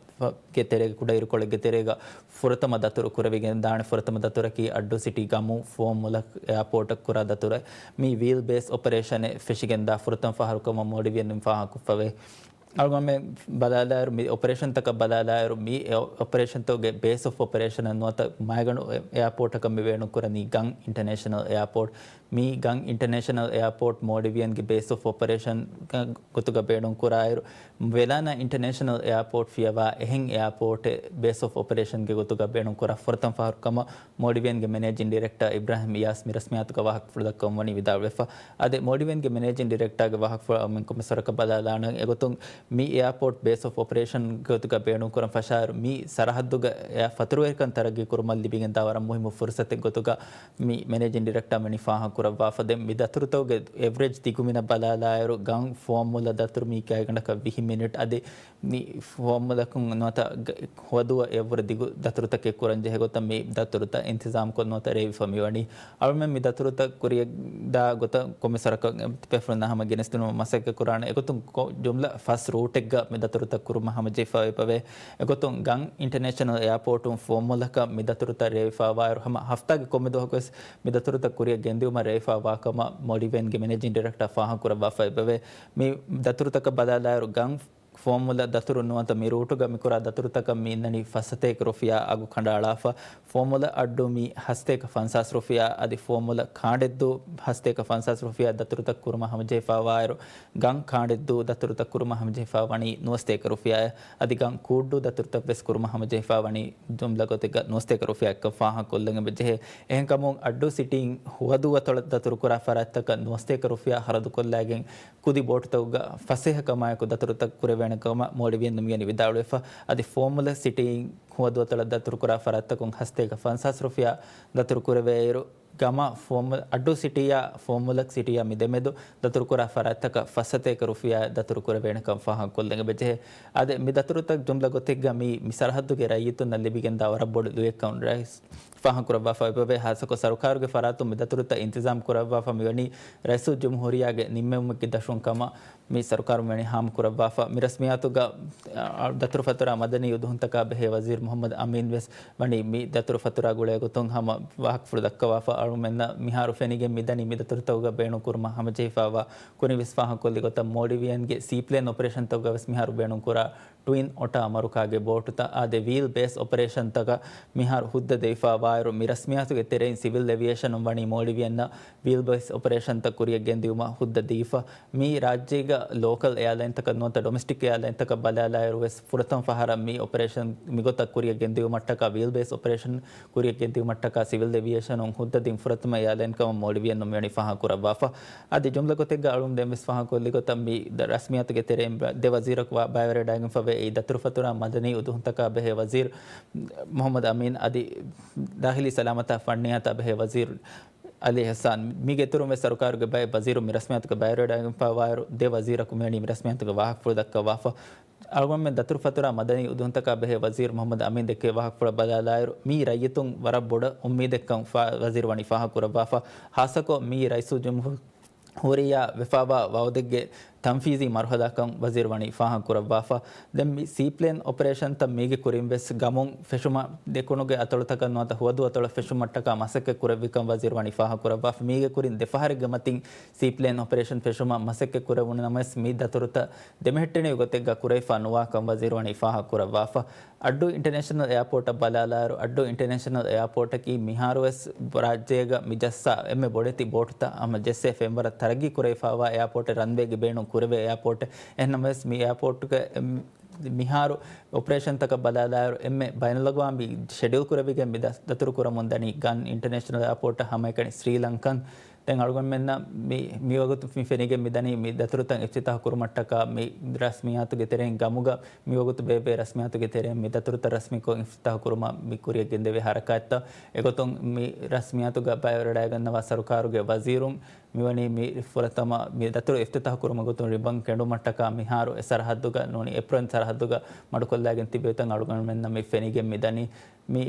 ގެ ތެރޭގަ، ކުޑައިރުކޮޅެއްގެ ތެރޭގަ ފުރަތަމަ ދަތުރު ކުރެވިގެން ދާނެ. ފުރަތަމަ ދަތުރަކީ އައްޑޫ ސިޓީ ގަމު ފުވައްމުލައް އެއާޕޯޓަށް ކުރާ ދަތުރެއް. މި ވީލް ބޭސް އޮޕަރޭޝަނެއް ފެށިގެން ދާ ފުރަތަމަ ފަހަރު ކަމަށް މޯލްޑިވިއަން ފާހަގަކޮށްފަވޭ. އަޅުގަނޑުމެން ބަލާލާއިރު، މި އޮޕަރޭޝަންތަކަށް ބަލާލާއިރު، މި އެ-، އޮޕަރޭޝަންތަކުގެ ބޭސް އޮފް އޮޕަރޭޝަނަށް ނުވަތަ މައިގަނޑު އެ-، އެއާޕޯޓަކަށް މި ބޭނުންކުރަނީ ގަން އިންޓަރނޭޝަނަލް އެއާޕޯޓް. މި ގަން އިންޓަރނޭޝަނަލް އެއާޕޯޓް މޯލްޑިވިއަންގެ ބޭސް އޮފް އޮޕަރޭޝަން ގޮތުގަ ބޭނުންކުރާއިރު، ވެލާނާ އިންޓަރނޭޝަނަލް އެއާޕޯޓް ފިޔަވާ އެހެން އެއާޕޯޓެއް ބޭސް އޮފް އޮޕަރޭޝަންގެ ގޮތުގަ ބޭނުންކުރާ ފުރަތަމަ ފަހަރު ކަމަށް މޯލްޑިވިއަންގެ މެނޭޖިން ޑިރެކްޓާ އިބްރާހިމް އިޔާސް މި ރަސްމިއްޔާތުގަ ވާހަކަފުޅު ދައްކަވަން ވަނީ ވިދާޅުވެފަ. އަދި މޯލްޑިވިއަންގެ މެނޭޖިން ޑިރެކްޓާގެ ވާހަކަފުޅަށް އަޅުމެން ކޮންމެސް ވަރަކަށް ބަލާލާނަން. އެގޮތުން މި އެއާޕޯޓް ބޭސް އޮފް އޮޕަރޭޝަން ގޮތުގަ ބޭނުންކުރަން ފަށާއިރު، މި ސަރަހައްދުގަ އެ ފަތުރުވެރިކަން ތަރައްގީ ކުރުމަށް ލިބިގެންދާ ވަރަށް މުހިއްމު ފުރުސަތެއް ގޮތުގަ މި މެނޭޖިން ޑިރެކްޓާ ވަނީ ފާހަގަކުރައްވާފަ. ދެން މި ދަތުރުތަކުގެ އެވްރެޖް ދިގުމިނަށް ބަލާލާއިރު، ގަން ފުވައްމުލައް ދަތުރު މީ ގާތްގަނޑަކަށް ވިހި މިނިޓް. އަދި މި ފުވައްމުލަކުން ނުވަތަ ގ-، ހުވަދުއަށް އެއަށްވުރެ ދިގު ދަތުރުތަކެއް ކުރަން ޖެހޭ ގޮތަށް މި ދަތުރުތައް އިންތިޒާމްކޮށް ނުވަތަ ރޭވިފަ މިވަނީ. އަޅުމެން މި ދަތުރުތައް ކުރިއަށް ދާ ގޮތަށް ކޮންމެސް ވަރަކަށް ތިބޭފުޅުންނާ ހަމަ ގެނެސްދިނުމަށް މަސައްކަތް ކުރާނެ. އެގޮތުން ކޮ-، ޖުމްލަ ފަސް ރޫޓެއްގަ މި ދަތުރުތައް ކުރުމަށް ހަމަޖެހިފަ އެބަވޭ. އެގޮތުން ގަން އިންޓަރނޭޝަނަލް އެއާޕޯޓުން ފުވައްމުލަކަށް މި ދަތުރުތައް ރޭވިފައިވާއިރު، ހަމަ ހަފްތާގެ ކޮންމެ ދުވަހަކުވެސް މި ދަތުރުތައް ކުރިއަށް ގެންދިއުމަށް ރޭވިފައިވާ ކަމަށް މޯލްޑިވިއަންގެ މެނޭޖިން ޑިރެކްޓާ ފާހަގަކުރައްވާފަ އެބަވޭ. މި ދަތުރުތަކަށް ބަލާލާއިރު، ގަން ފުވައްމުލައް ދަތުރު ނުވަތަ މި ރޫޓުގަ މިކުރާ ދަތުރުތަކަށް މި އިންނަނީ ފަސް ސަތޭކަ ރުފިޔާ އަގު ކަނޑައަޅާފަ. ފުވައްމުލައް އައްޑޫ މި ހަސަތޭކަ ފަންސާސް ރުފިޔާ، އަދި ފުވައްމުލައް ކާނޑެއްދޫ ހަސަތޭކަ ފަންސާސް ރުފިޔާ ދަތުރުތައް ކުރުމަށް ހަމަޖެހިފައިވާއިރު، ގަން ކާނޑެއްދޫ ދަތުރުތައް ކުރުމަށް ހަމަޖެހިފައިވަނީ ނުވަސަތޭކަ ރުފިޔާއެއް. އަދި ގަން ކޫއްޑޫ ދަތުރުތައް ވެސް ކުރުމަށް ހަމަޖެހިފައިވަނީ ޖުމްލަ ގޮތެއްގަ ނުވަސަތޭކަ ރުފިޔާއެއްކަން ފާހަގަކޮށްލަން އެބަޖެހޭ. އެހެންކަމުން އައްޑޫ ސިޓީން ހުވަދޫ އަތޮޅަށް ދަތުރުކުރާ ފަރާތްތަކަށް ނުވަސަތޭކަ ރުފިޔާ ހަރަދުކޮށްލައިގެން ކުދި ބޯޓުތަކުގަ ފަސޭހަ ކަމާއެކު ދަތުރުތައް ކުރެވޭނެ ކަމަށް މޯލްޑިވިއަން މިވަނީ ވިދާޅުވެފަ. އަދި ފުވައްމުލައް ސިޓީން ހުވަދޫ އަތޮޅަށް ދަތުރުކުރާ ފަރާތްތަކުން ހަސަތޭކަ ފަންސާސް ރުފިޔާ ދަތުރު ކުރެވޭއިރު، ގަމާ ފުވައްމު-، އައްޑޫ ސިޓީއާ ފުވައްމުލައް ސިޓީއާ މި ދެމެދު ދަތުރުކުރާ ފަރާތްތަކަށް ފަސް ސަތޭކަ ރުފިޔާ ދަތުރު ކުރެވޭނެކަން ފާހަގަކޮށްލަން އެބަޖެހޭ. އަދި މި ދަތުރުތައް ޖުމްލަ ގޮތެއްގަ މީ، މި ސަރަހައްދުގެ ރައްޔިތުންނަށް ލިބިގެންދާ ވަރަށް ބޮޑު ލުޔެއްކަން ރައީސް ފާހަގަކުރައްވާފަ އެބަވޭ. ހާއްސަކޮށް ސަރުކާރުގެ ފަރާތުން މި ދަތުރުތައް އިންތިޒާމް ކުރައްވާފަ މިވަނީ ރައީސުލްޖުމްހޫރިއްޔާގެ ނިންމެވުމެއްގެ ދަށުން ކަމަށް މި ސަރުކާރުން ވަނީ ހާމަކުރައްވާފަ. މި ރަސްމިއްޔާތުގަ، އަ، ދަތުރުފަތުރާ މަދަނީ އުދުހުންތަކާ ބެހޭ ވަޒީރު މުހައްމަދު އަމީން ވެސް ވަނީ މި ދަތުރުފަތުރާ ގުޅޭ ގޮތުން ހަމަ ވާހަކަފުޅު ދައްކަވާފަ. އަޅުމެންނަށް މިހާރު ފެނިގެން މިދަނީ މި ދަތުރުތަކުގަ ބޭނުންކުރުމަށް ހަމަޖެހިފައިވާ ކުރިން ވެސް ފާހަގަކޮށްލި ގޮތަށް މޯލްޑިވިއަންގެ ސީޕްލޭން އޮޕަރޭޝަންތަކުގަ ވެސް މިހާރު ބޭނުންކުރާ ޓްވިން އޮޓާ މަރުކާގެ ބޯޓުތައް އާދެ ވީލް ބޭސް އޮޕަރޭޝަންތަކަށް މިހާރު ހުއްދަ ދެވިފައިވާއިރު، މި ރަސްމިއްޔާތުގެ ތެރެއިން ސިވިލް އެވިއޭޝަނުން ވަނީ މޯލްޑިވިއަންނަށް ވީލް ބޭސް އޮޕަރޭޝަންތައް ކުރިއަށް ގެންދިއުމަށް ހުއްދަ ދީފަ. މީ ރާއްޖޭގަ ލޯކަލް އެއާލައިންތަކަށް ނުވަތަ ޑޮމެސްޓިކް އެއާލައިންތަކަށް ބަލާލާއިރު ވެސް ފުރަތަމަ ފަހަރަށް މި އޮޕަރޭޝަން މިގޮތަށް ކުރިއަށް ގެންދިއުމަށްޓަކާ ވީލް ބޭސް އޮޕަރޭޝަން ކުރިއަށް ގެންދިއުމަށްޓަކާ ސިވިލް އެވިއޭޝަނުން ހުއްދަ ދިން ފުރަތަމަ އެއާލައިން ކަމަށް މޯލްޑިވިއަން ނުމިވަނީ ފާހަގަކުރައްވާފަ. އަދި ޖުމްލަ ގޮތެއްގަ އަޅުން ދެން ވެސް ފާހަގަކޮށްލި ގޮތަށް މި ދަ-، ރަސްމިއްޔާތުގެ ތެރެއިން ދެ ވަޒީރަކު ވާ-، ބައިވެރިވެވަޑައިގެންފަވޭ. އެއީ ދަތުރުފަތުރާ މަދަނީ އުދުހުންތަކާ ބެހޭ ވަޒީރު މުހައްމަދު އަމީން އަދި ދާޚިލީ ސަލާމަތާ ފަންނިޔާތާ ބެހޭ ވަޒީރު އަލީ އިޙްސާން. މީގެ އިތުރުން ވެސް ސަރުކާރުގެ ބައެއް ވަޒީރުން މި ރަސްމިއްޔާތުގަ ބައިވެރިވެވަޑައިގެންފައިވާއިރު، ދެ ވަޒީރަކު މިވަނީ މި ރަސްމިއްޔާތުގެ ވާހަކަފުޅު ދައްކަވާފަ. އަޅުގަނޑުމެން ދަތުރުފަތުރާ މަދަނީ އުދުހުންތަކާ ބެހޭ ވަޒީރު މުހައްމަދު އަމީން ދެއްކޭ ވާހަކަފުޅަށް ބަލާލާއިރު، މީ ރައްޔިތުން ވަރަށް ބޮޑަށް އުއްމީދެއްކަން ފާ-، ވަޒީރު ވަނީ ފާހަގަކުރައްވާފަ. ހާއްސަކޮށް މީ ރައީސުލްޖުމްހޫރިއްޔާ ވެފައިވާ ވައުދެއްގެ ތަންފީޒީ މަރުހަލާކަން ވަޒީރު ވަނީ ފާހަގަކުރައްވާފަ. ދެން މި ސީޕްލޭން އޮޕަރޭޝަންތައް މީގެ ކުރިން ވެސް ގަމުން ފެށުމަށް ދެކުނުގެ އަތޮޅުތަކަށް ނުވަތަ ހުވަދޫ އަތޮޅަށް ފެށުމަށްޓަކާ މަސައްކަތް ކުރެއްވިކަން ވަޒީރު ވަނީ ފާހަގަކުރައްވާފަ. މީގެ ކުރިން ދެ ފަހަރެއްގެ މަތިން ސީޕްލޭން އޮޕަރޭޝަން ފެށުމަށް މަސައްކަތް ކުރެވުނު ނަމަވެސް، މި ދަތުރުތައް ދެމެހެއްޓެނިވި ގޮތެއްގަ ކުރެވިފަ ނުވާކަން ވަޒީރު ވަނީ ފާހަގަކުރައްވާފަ. އައްޑޫ އިންޓަރނޭޝަނަލް އެއާޕޯޓަށް ބަލާލާއިރު، އައްޑޫ އިންޓަރނޭޝަނަލް އެއާޕޯޓަކީ މިހާރުވެސް ރާއްޖޭގަ މިޖައްސާ އެންމެ ބޮޑެތި ބޯޓުތައް ހަމަ ޖެއްސޭ ފެންވަރަށް ތަރައްގީ ކުރެވިފައިވާ އެއާޕޯޓެއް. ރަންވޭގެ ބޭނުން ކުރެވޭ އެއާޕޯޓެއް. އެހެންނަމަވެސް، މި އެއާޕޯޓުގެ މިހާރު އޮޕަރޭޝަންތަކަށް ބަލާލާއިރު، އެންމެ ބައިނަލްއަގްވާމީ ޝެޑިއުލް ކުރެވިގެން މި ދަ-، ދަތުރު ކުރަމުން ދަނީ ގަން އިންޓަރނޭޝަނަލް އެއާޕޯޓަށް ހަމައެކަނި ސްރީލަންކަން. ދެން އަޅުގަނޑުމެންނަށް މި، މިވަގުތު މި ފެނިގެން މިދަނީ މި ދަތުރުތައް އިފްތިތާހު ކުރުމަށްޓަކާ މި ރަސްމިއްޔާތުގެ ތެރެއިން ގަމުގަ މިވަގުތު ބޭއްވޭ ރަސްމިއްޔާތުގެ ތެރެއިން މި ދަތުރުތައް ރަސްމީކޮށް އިފްތިތާހު ކުރުމަށް މި ކުރިއަށް ގެންދެވޭ ހަރަކާތްތައް. އެގޮތުން މި ރަސްމިއްޔާތުގަ ބައިވެރިވެވަޑައިގަންނަވާ ސަރުކާރުގެ ވަޒީރުން މިވަނީ މި ފުރަތަމަ މި ދަތުރު އިފްތިތާހު ކުރުމުގެ ގޮތުން ރިބަން ކެނޑުމަށްޓަކާ މިހާރު އެ ސަރަހައްދުގަ ނޫނީ އެޕްރޮން ސަރަހައްދުގަ މަޑުކޮށްލައިގެން ތިބޭތަން އަޅުގަނޑުމެންނަށް މި ފެނިގެން މިދަނީ. މި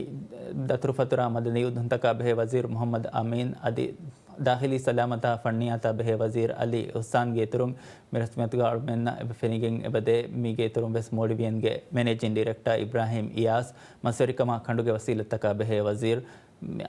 ދަތުރުފަތުރާ މަދަނީ އުދުހުންތަކާ ބެހޭ ވަޒީރު މުޙައްމަދު އަމީން އަދި ދާޚިލީ ސަލާމަތާ ފަންނިޔާތާ ބެހޭ ވަޒީރު އަލީ އިޙްސާންގެ އިތުރުން މި ރަސްމިއްޔާތުގަ އަޅުމެންނަށް އެބަ ފެނިގެން އެބަދޭ. މީގެ އިތުރުން ވެސް މޯލްޑިވިއަންގެ މެނޭޖިން ޑިރެކްޓާ އިބްރާހިމް އިޔާސް، މަސްވެރިކަމާ ކަނޑުގެ ވަސީލަތްތަކާ ބެހޭ ވަޒީރު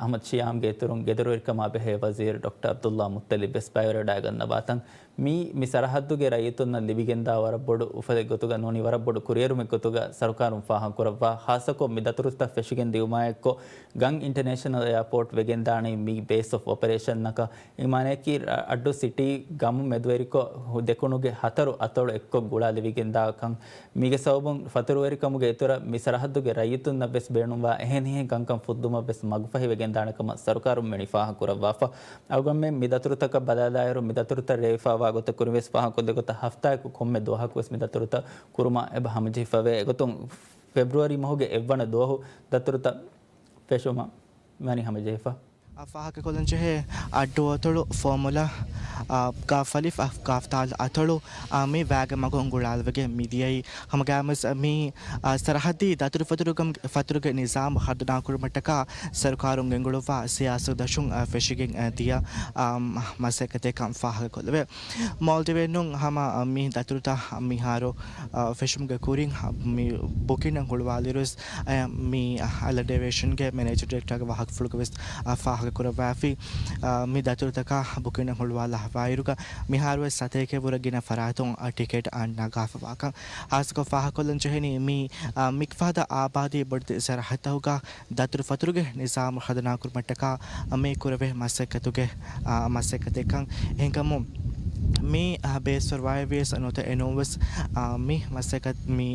އަޙްމަދު ޝިޔާމްގެ އިތުރުން ގެދޮރުވެރިކަމާ ބެހޭ ވަޒީރު ޑޮކްޓަރ ޢަބްދުﷲ މުއްޠަލިބް ވެސް ބައިވެރިވެވަޑައިގަންނަވާތަން. މީ، މި ސަރަހައްދުގެ ރައްޔިތުންނަށް ލިބިގެންދާ ވަރަށް ބޮޑު އުފަލެއް ގޮތުގަ ނޫނީ ވަރަށް ބޮޑު ކުރިއެރުމެއް ގޮތުގަ ސަރުކާރުން ފާހަގަކުރައްވާ. ޚާއްޞަކޮށް މި ދަތުރުތައް ފެށިގެން ދިއުމާއެއްކޮށް، ގަން އިންޓަރނޭޝަނަލް އެއާޕޯޓް ވެގެންދާނީ މި ބޭސް އޮފް އޮޕަރޭޝަންއަކަށް. އެ މާނަޔަކީ، އައްޑޫ ސިޓީ ގަމު މެދުވެރިކޮށް ދެކުނުގެ ހަތަރު އަތޮޅު އެއްކޮށް ގުޅާލެވިގެންދާކަން. މީގެ ސަބަބުން ފަތުރުވެރިކަމުގެ އިތުރަށް މި ސަރަހައްދުގެ ރައްޔިތުންނަށް ވެސް ބޭނުންވާ އެހެނިހެން ކަންކަން ފުއްދުމަށް ވެސް މަގުފަހިވެގެންދާނެ ކަމަށް ސަރުކާރުން މިވަނީ ފާހަގަކުރައްވާފަ. އަޅުގަނޑުމެން މި ދަތުރުތަކަށް ބަލާލާއިރު، މި ދަތުރުތައް ރޭވިފައިވާ ގޮތަށް ކުރިން ވެސް ފާހަގަކޮށްލި ގޮތަށް، ހަފްތާއަކު ކޮންމެ ދުވަހަކު ވެސް މި ދަތުރުތައް ކުރުމަށް އެބަ ހަމަޖެހިފަވޭ. އެގޮތުން ފެބްރުއަރީ މަހުގެ އެއްވަނަ ދުވަހު ދަތުރުތައް ފެށުމަށް ވަނީ ހަމަޖެހިފަ. އާ، ފާހަގަކޮށްލަން ޖެހޭ، އައްޑު އަތޮޅު ފޯމުލަ، އާ، ގާފަލިފް، އާ، ގާފްތާލް އަތޮޅު، އާ، މި ވައިގެ މަގުން ގުޅާލަވެގެން މިދިޔައީ. ހަމަގައިމުވެސް މި، އާ، ސަރަހައްދީ ދަތުރުފަތުރުގެ، ފަތުރުގެ ނިޒާމު ހަރުދަނާކުރުމަށްޓަކާ ސަރުކާރުން ގެންގުޅުއްވާ ސިޔާސަތު ދަށުން، އާ، ފެށިގެން، އާ، ދިޔަ، އާ، މަސައްކަތެއްކަން ފާހަގަކޮށްލެވޭ. މޯލްޑިވެއްނުން ހަމަ މި ދަތުރުތައް މިހާރު، އާ، ފެށުމުގެ ކުރިން މި ބުކިންއަށް ހުޅުވާލިއިރުވެސް، އަޔަށް މި އަލަޑި އޭވިއޭޝަންގެ މެނޭޖަރ ޑިރެކްޓަރގެ ވާހަކަފުޅުގައި ވެސް، އާ، ފާހަގަކުރައްވާފި. އާ، މި ދަތުރުތަކާ ބުކިންއަށް ހުޅުވާލާފައިވާއިރުގަ މިހާރުވެސް ސަތޭކައެއްވުރެ ގިނަ ފަރާތުން، އާ، ޓިކެޓް ނަގާފަވާކަން. ހާއްސަކޮށް ފާހަގަކޮށްލަން ޖެހެނީ މި، އާ، މިފަހަތަށް އާބާދީ ބޮޑެތި ސަރަހައްދުތަކުގަ ދަތުރުފަތުރުގެ ނިޒާމު ހަރުދަނާކުރުމަށްޓަކާ މި ކުރެވޭ މަސައްކަތުގެ، އާ، މަސައްކަތެއްކަން. އެހެންކަމުން މި، އާ، ބޭސްފަރުވާއެއްވިޔަސް ނުވަތަ އެނޫންވެސް، އާ، މި މަސައްކަތް މި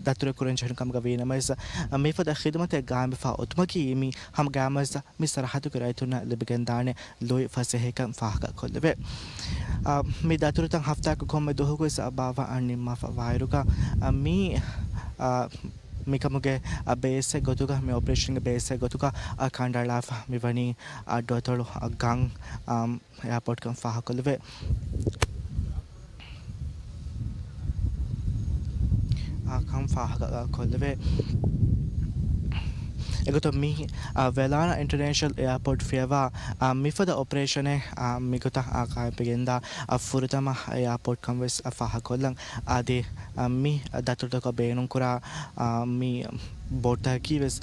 ދަތުރެއް ކުރަން ޖެހުނު ކަމުގަ ވީނަމަވެސް، އާ، މިފަދަ ޚިދުމަތެއް ގާއިމްވެފަ އޮތުމަކީ މި ހަމަގައިމުވެސް މި ސަރަހައްދުގެ ރައްޔިތުންނަށް ލިބިގެންދާނެ ލުއި ފަސޭހައެއްކަން ފާހަގަކޮށްލެވޭ. އާ، މި ދަތުރުތައް ހަފްތާއަކު ކޮންމެ ދުވަހަކުވެސް ބާއްވާ ނިންމާފަ ވާއިރުގަ، އާ، މި، އާ، މިކަމުގެ، އާ، ބޭސްއެއް ގޮތުގަ، މި އޮޕަރޭޝަންގެ ބޭސްއެއް ގޮތުގަ، އާ، ކަނޑައަޅާފަ މިވަނީ އައްޑުއަތޮޅު، އާ، ގަން، އާ، އެއާޕޯޓްކަން ފާހަގަކޮށްލެވޭ. އާ، ކަން ފާހަގަ، އާ، ކޮށްލެވޭ. އެގޮތުން މި، އާ، ވެލާނާ އިންޓަރނޭޝަނަލް އެއާޕޯޓް ފިޔަވާ، އާ، މިފަދަ އޮޕަރޭޝަނެއް، އާ، މިގޮތަށް، އާ، ގާއިމްވެގެންދާ، އާ، ފުރަތަމަ އެއާޕޯޓްކަން ވެސް، އާ، ފާހަގަކޮށްލަން. އަދި، އާ، މި ދަތުރުތަކަށް ބޭނުންކުރާ، އާ، މި ބޯޓްތަކަކީ ވެސް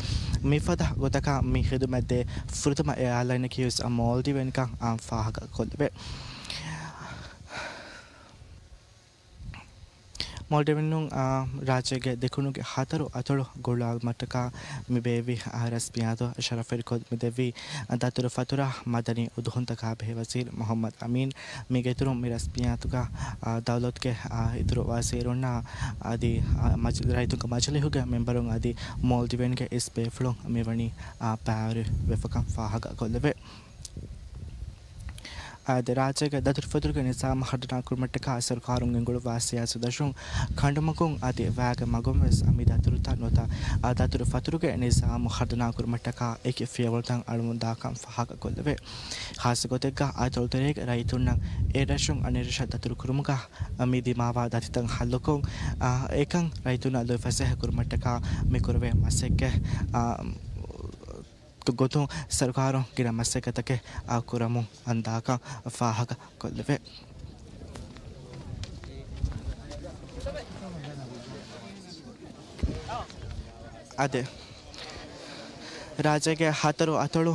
މިފަދަ ގޮތަކަށް މި ޚިދުމަތްދޭ ފުރަތަމަ އެއާލައިނަކީ ވެސް، އާ، މޯލްޑިވެއްކަން، އާ، ފާހަގަކޮށްލެވޭ. މޯލްޑިވެއްނުން، އާ، ރާއްޖޭގެ ދެކުނުގެ ހަތަރު އަތޮޅު ގުޅާލުމަށްޓަކާ މި ބޭއްވި، އާ، ރަސްމިއްޔާތު ޝަރަފުވެރިކޮށް މިދެއްވި، އާ، ދަތުރު ފަތުރާ މަދަނީ އުދުހުންތަކާ ބެހޭ ވަޒީރު މުޙައްމަދު އަމީން. މީގެ އިތުރުން މި ރަސްމިއްޔާތުގަ، އާ، ދައުލަތުގެ، އާ، އިތުރު ވަޒީރުންނާ އަދި، އާ، މަޖި-، ރައްޔިތުންގެ މަޖިލީހުގެ މެންބަރުން އަދި މޯލްޑިވެންގެ އިސް ބޭފުޅުން މިވަނީ، އާ، ބައިވެރި ވެފަކަން ފާހަގަ ކޮށްލެވޭ. އާދެ، ރާއްޖޭގެ ދަތުރުފަތުރުގެ ނިޒާމު ހަރުދަނާކުރުމަށްޓަކާ ސަރުކާރުން ގެންގުޅުއްވާ ސިޔާސަތު ދަށުން ކަނޑުމަގުން އަދި ވައިގެ މަގުން ވެސް މި ދަތުރުތައް ނުވަތަ އާ ދަތުރު ފަތުރުގެ ނިޒާމު ހަރުދަނާކުރުމަށްޓަކާ އެކި ފިޔަވަޅުތައް އަޅަމުންދާކަން ފާހަގަކޮށްލެވޭ. ޚާއްޞަ ގޮތެއްގަ އަތޮޅުތެރޭގެ ރައްޔިތުންނަށް އެއްރަށުން އަނެއްރަށަށް ދަތުރުކުރުމުގަ މި ދިމާވާ ދަތިތައް ހައްލުކޮށް، އާ، އެކަން ރައްޔިތުންނަށް ލުއިފަސޭހަ ކުރުމަށްޓަކާ މި ކުރެވޭ މަސައްކަތް، އާ، ގޮތުން ސަރުކާރުން ގިނަ މަސައްކަތްތަކެއް، އާ، ކުރަމުން އަންދާކަން ފާހަގަ ކޮށްލެވޭ. އަދި ރާއްޖޭގެ ހަތަރު އަތޮޅު،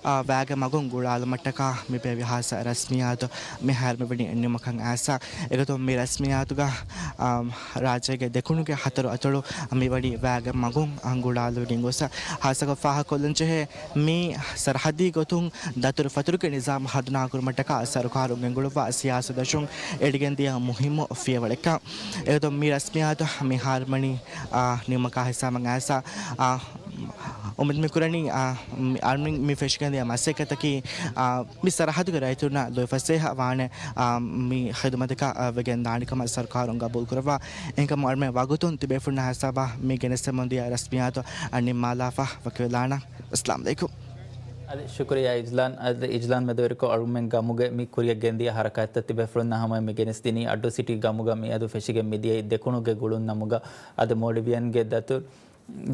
އާ، ވައިގެ މަގުން ގުޅާލުމަށްޓަކާ މި ބޭއްވި ހާއްސަ ރަސްމިއްޔާތު މިހާރު މިވަނީ ނިމުމަކަށް އައިސް، އެގޮތުން މި ރަސްމިއްޔާތުގަ، އާ، ރާއްޖޭގެ ދެކުނުގެ ހަތަރު އަތޮޅު މިވަނީ ވައިގެ މަގުން އާ ގުޅާލުވެގެން ގޮސް، ހާއްސަކޮށް ފާހަގަކޮށްލަން ޖެހޭ މި ސަރަހައްދީ ގޮތުން ދަތުރު ފަތުރުގެ ނިޒާމް ހަރުދަނާކުރުމަށްޓަކާ ސަރުކާރުން ގެންގުޅުއްވާ ސިޔާސަތު ދަށުން އެޅިގެންދިޔަ މުހިއްމު ފިޔަވަޅެއްކަން. އެގޮތުން މި ރަސްމިއްޔާތު މިހާރު ވަނީ، އާ، ނިމުމަކާ ހިސާބަށް އައިސް، އާ، އުއްމީދު މި ކުރަނީ، އާ، މި އަޅުމެން މި ފެށިގެންދިޔަ މަސައްކަތަކީ، އާ، މި ސަރަހައްދުގެ ރައްޔިތުންނަށް ލުއިފަސޭހަ ވާނެ، އާ، މި ޚިދުމަތަކަށް، އާ، ވެގެން ދާނެ ކަމަށް ސަރުކާރުން ގަބޫލު ކުރައްވާ. އެހެންކަމުން އަޅުމެން ވަގުތުން ތިބޭފުޅުންނާ ހިސާބަށް މި ގެނެސްދެމުން ދިޔަ ރަސްމިއްޔާތު، އާ، ނިންމާލާފަ ވަކިވެލާނަން. އައްސަލާމު ޢަލައިކުމް. އަދި ޝުކުރިއްޔާ އިޖްލާން، އަދި އިޖްލާން މެދުވެރިކޮށް އަޅުމެން ގަމުގެ މި ކުރިއަށް ގެންދިޔަ ހަރަކާތްތައް ތިބޭފުޅުންނާ ހަމަޔަށް މި ގެނެސްދިނީ އައްޑޫ ސިޓީ ގަމުގަ މިއަދު ފެށިގެން މިދިޔައީ ދެކުނުގެ ގުޅުން ނަމުގަ. އަދި މޯލްޑިވިއަންގެ ދަތުރު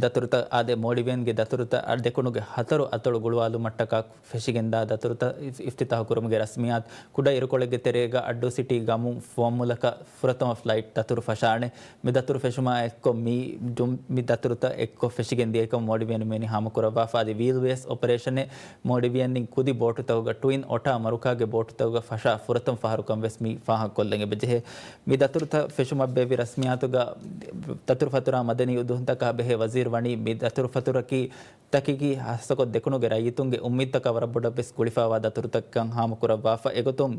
ދަތުރުތައް، އާދެ، މޯލްޑިވިއަންގެ ދަތުރުތައް އަ، ދެކުނުގެ ހަތަރު އަތޮޅު ގުޅުވާލުމަށްޓަކާ ފެށިގެންދާ ދަތުރުތައް އިފް، އިފްތިތާހު ކުރުމުގެ ރަސްމިއްޔާތު ކުޑަ އިރުކޮޅެއްގެ ތެރޭގަ އައްޑޫ ސިޓީ ގަމުން ފުވައްމުލަކަށް ފުރަތަމަ ފްލައިޓް ދަތުރު ފަށާނެ. މި ދަތުރު ފެށުމާ އެއްކޮށް މި ޖުމް، މި ދަތުރުތައް އެއްކޮށް ފެށިގެން ދިޔަކަމަށް މޯލްޑިވިއަން މިވަނީ ހާމަކުރައްވާފަ. އަދި ވީލް ވޭސްޓް އޮޕަރޭޝަނެއް މޯލްޑިވިއަން ކުދި ބޯޓުތަކުގަ ޓްވިން އޮޓާ މަރުކާގެ ބޯޓުތަކުގަ ފަށާ ފުރަތަމަ ފަހަރުކަން ވެސް މި ފާހަގަކޮށްލަން އެބަޖެހޭ. މި ދަތުރުތައް ފެށުމަށް ބޭއްވި ރަސްމިއްޔާތުގަ ދަތުރު ފަތުރާ މަދަނީ އުދުހުންތަކާ ބެހޭ ވަޒީރު ވަނީ މި ދަތުރު ފަތުރަކީ ތަކެކީ ހާއްސަކޮށް ދެކުނުގެ ރައްޔިތުންގެ އުއްމީދުތަކާ ވަރަށް ބޮޑަށް ވެސް ގުޅިފައިވާ ދަތުރުތަކަކަށް ހާމަކުރައްވާފަ. އެގޮތުން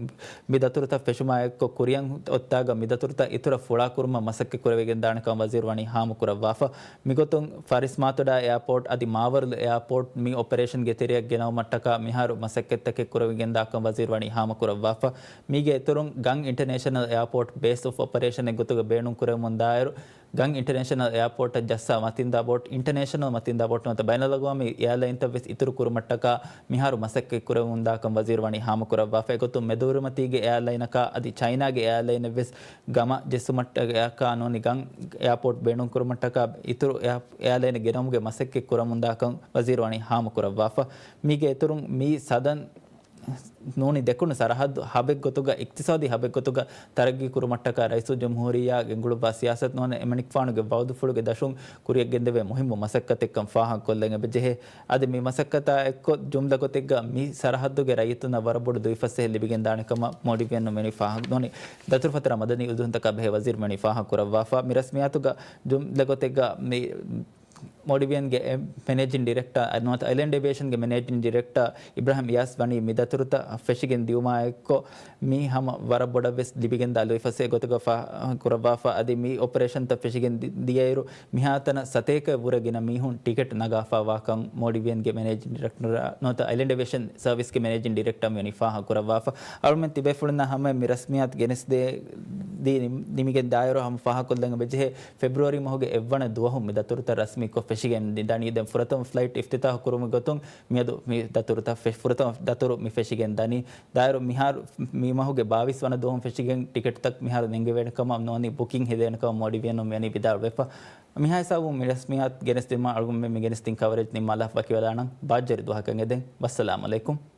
މި ދަތުރުތައް ފެށުމާ އެއްކޮށް ކުރިއަށް އޮތްތާގަ މި ދަތުރުތައް އިތުރަށް ފުޅާކުރުމަށް މަސައްކަތް ކުރެވިގެންދާނެކަން ވަޒީރު ވަނީ ހާމަކުރައްވާފަ. މިގޮތުން ފާރިސް މާތޮޑާ އެއާޕޯޓް އަދި މާވަރުލު އެއާޕޯޓް މި އޮޕަރޭޝަންގެ ތެރެއަށް ގެނައުމަށްޓަކާ މިހާރު މަސައްކަތްތަކެއް ކުރެވިގެންދާކަން ވަޒީރު ވަނީ ހާމަކުރައްވާފަ. މީގެ އިތުރުން ގަން އިންޓަރނޭޝަނަލް އެއާޕޯޓް ބޭސް އޮފް އޮޕަރޭޝަނެއް ގޮތުގަ ބޭނުން ކުރެވެމުން ދާއިރު، ގަން އިންޓަރނޭޝަނަލް އެއާޕޯޓަށް ޖައްސާ މަތިންދާ ބޯޓް، އިންޓަރނޭޝަނަލް މަތިންދާ ބޯޓް ނުވަތަ ބައިނަލްއަގްވާމީ އެއާލައިންތައް ވެސް އިތުރު ކުރުމަށްޓަކާ މިހާރު މަސައްކަތް ކުރެވެމުންދާކަން ވަޒީރު ވަނީ ހާމަކުރައްވާފަ. އެގޮތުން މެދުވެރިމަތީގެ އެއާލައިނަކާ އަދި ޗައިނާގެ އެއާލައިނެއް ވެސް ގަމަށް ޖެއްސުމަށްޓަކާ ނޫނީ ގަން އެއާޕޯޓް ބޭނުން ކުރުމަށްޓަކާ އިތުރު އެއާ، އެއާލައިނެއް ގެނައުމުގެ މަސައްކަތް ކުރަމުންދާކަން ވަޒީރު ވަނީ ހާމަކުރައްވާފަ. މީގެ އިތުރުން މީ ސަދަން ނޫނީ ދެކުނު ސަރަހައްދު ހަބެއްގޮތުގަ، އިޤްތިޞާދީ ހަބެއްގޮތުގަ ތަރައްގީ ކުރުމަށްޓަކާ ރައީސުލްޖުމްހޫރިއްޔާ ގެންގުޅުއްވާ ސިޔާސަތު ނޫން އެމަނިކުފާނުގެ ވައުދުފުޅުގެ ދަށުން ކުރިއަށް ގެންދެވޭ މުހިއްމު މަސައްކަތެއްކަން ފާހަގަކޮށްލަން އެބަޖެހޭ. އަދި މި މަސައްކަތާ އެއްކޮށް ޖުމްލަ ގޮތެއްގަ މި ސަރަހައްދުގެ ރައްޔިތުންނަށް ވަރަށް ބޮޑު ދުވިފަސޭހަ ލިބިގެންދާނެ ކަމަށް މޯލްޑިވިއަން މިވަނީ ފާހަގަ ނޫނީ ދަތުރުފަތުރާ މަދަނީ އުދުހުންތަކާ ބެހޭ ވަޒީރު މިވަނީ ފާހަގަކުރައްވާފަ. މި ރަސްމިއްޔާތުގަ ޖުމްލަ ގޮތެއްގަ މި މޯލްޑިވިއަންގެ އެ، މެނޭޖިން ޑިރެކްޓަރ، ނުވަތަ އައިލެންޑް އޭވިއޭޝަންގެ މެނޭޖިން ޑިރެކްޓަރ އިބްރާހިމް އިޔާސް ވަނީ މި ދަތުރުތައް ފެށިގެން ދިޔުމާ އެއްކޮށް، މީ ހަމަ ވަރަށް ބޮޑަށް ވެސް ލިބިގެންދާ ލުއިފަސޭހަ ގޮތުގަ ފާހަގަކުރައްވާފަ. އަދި މި އޮޕަރޭޝަންތައް ފެށިގެން ދި، ދިޔައިރު، މިހާތަނަށް ސަތޭކައެއް ވުރެ ގިނަ މީހުން ޓިކެޓް ނަގާފައިވާކަން މޯލްޑިވިއަންގެ މެނޭޖިން ޑިރެކްޓަރ، ނުވަތަ އައިލެންޑް އޭވިއޭޝަން ސަރވިސްގެ މެނޭޖިން ޑިރެކްޓަރ މިވަނީ ފާހަގަކުރައްވާފަ. އަޅުމެން ތިބޭފުޅުންނާ ހަމަ މި ރަސްމިއްޔާތު ގެނެސްދޭ، ދީ ނިމި، ނިމިގެން ދާއިރު ހަމަ ފާހަގަކޮށްލަން އެބަޖެހޭ. ފެބްރުއަރީ މަހުގެ އެއްވަނަ ދުވަހު މި ދަތުރުތައް ރަސްމީކޮށް ފެށިގެން ދަނީ. ދެން ފުރަތަމަ ފްލައިޓް އިފްތިތާހު ކުރުމުގެ ގޮތުން މިއަދު މި ދަތުރުތައް ފެ، ފުރަތަމަ ދަތުރު މި ފެށިގެން ދަނީ. ދާއިރު މިހާރު މި މަހުގެ ބާވީސް ވަނަ ދުވަހުން ފެށިގެން ޓިކެޓްތައް މިހާރު ނެންގެވޭނެ ކަމަށް ނޫނީ ބުކިން ހެދޭނެ ކަމަށް މޯލްޑިވިއަން މިވަނީ ވިދާޅުވެފަ. މިހާ ހިސާބުން މި ރަސްމިއްޔާތު ގެނެސްދިން މާ އަޅުގަނޑުމެން މި ގެނެސްދިން ކަވަރޭޖް ނިންމާލާފަ ވަކިވެލާނަން. ބާއްޖަވެރި ދުވަހަކަށް އެދެން. ވައްސަލާމް އަލައިކުމް.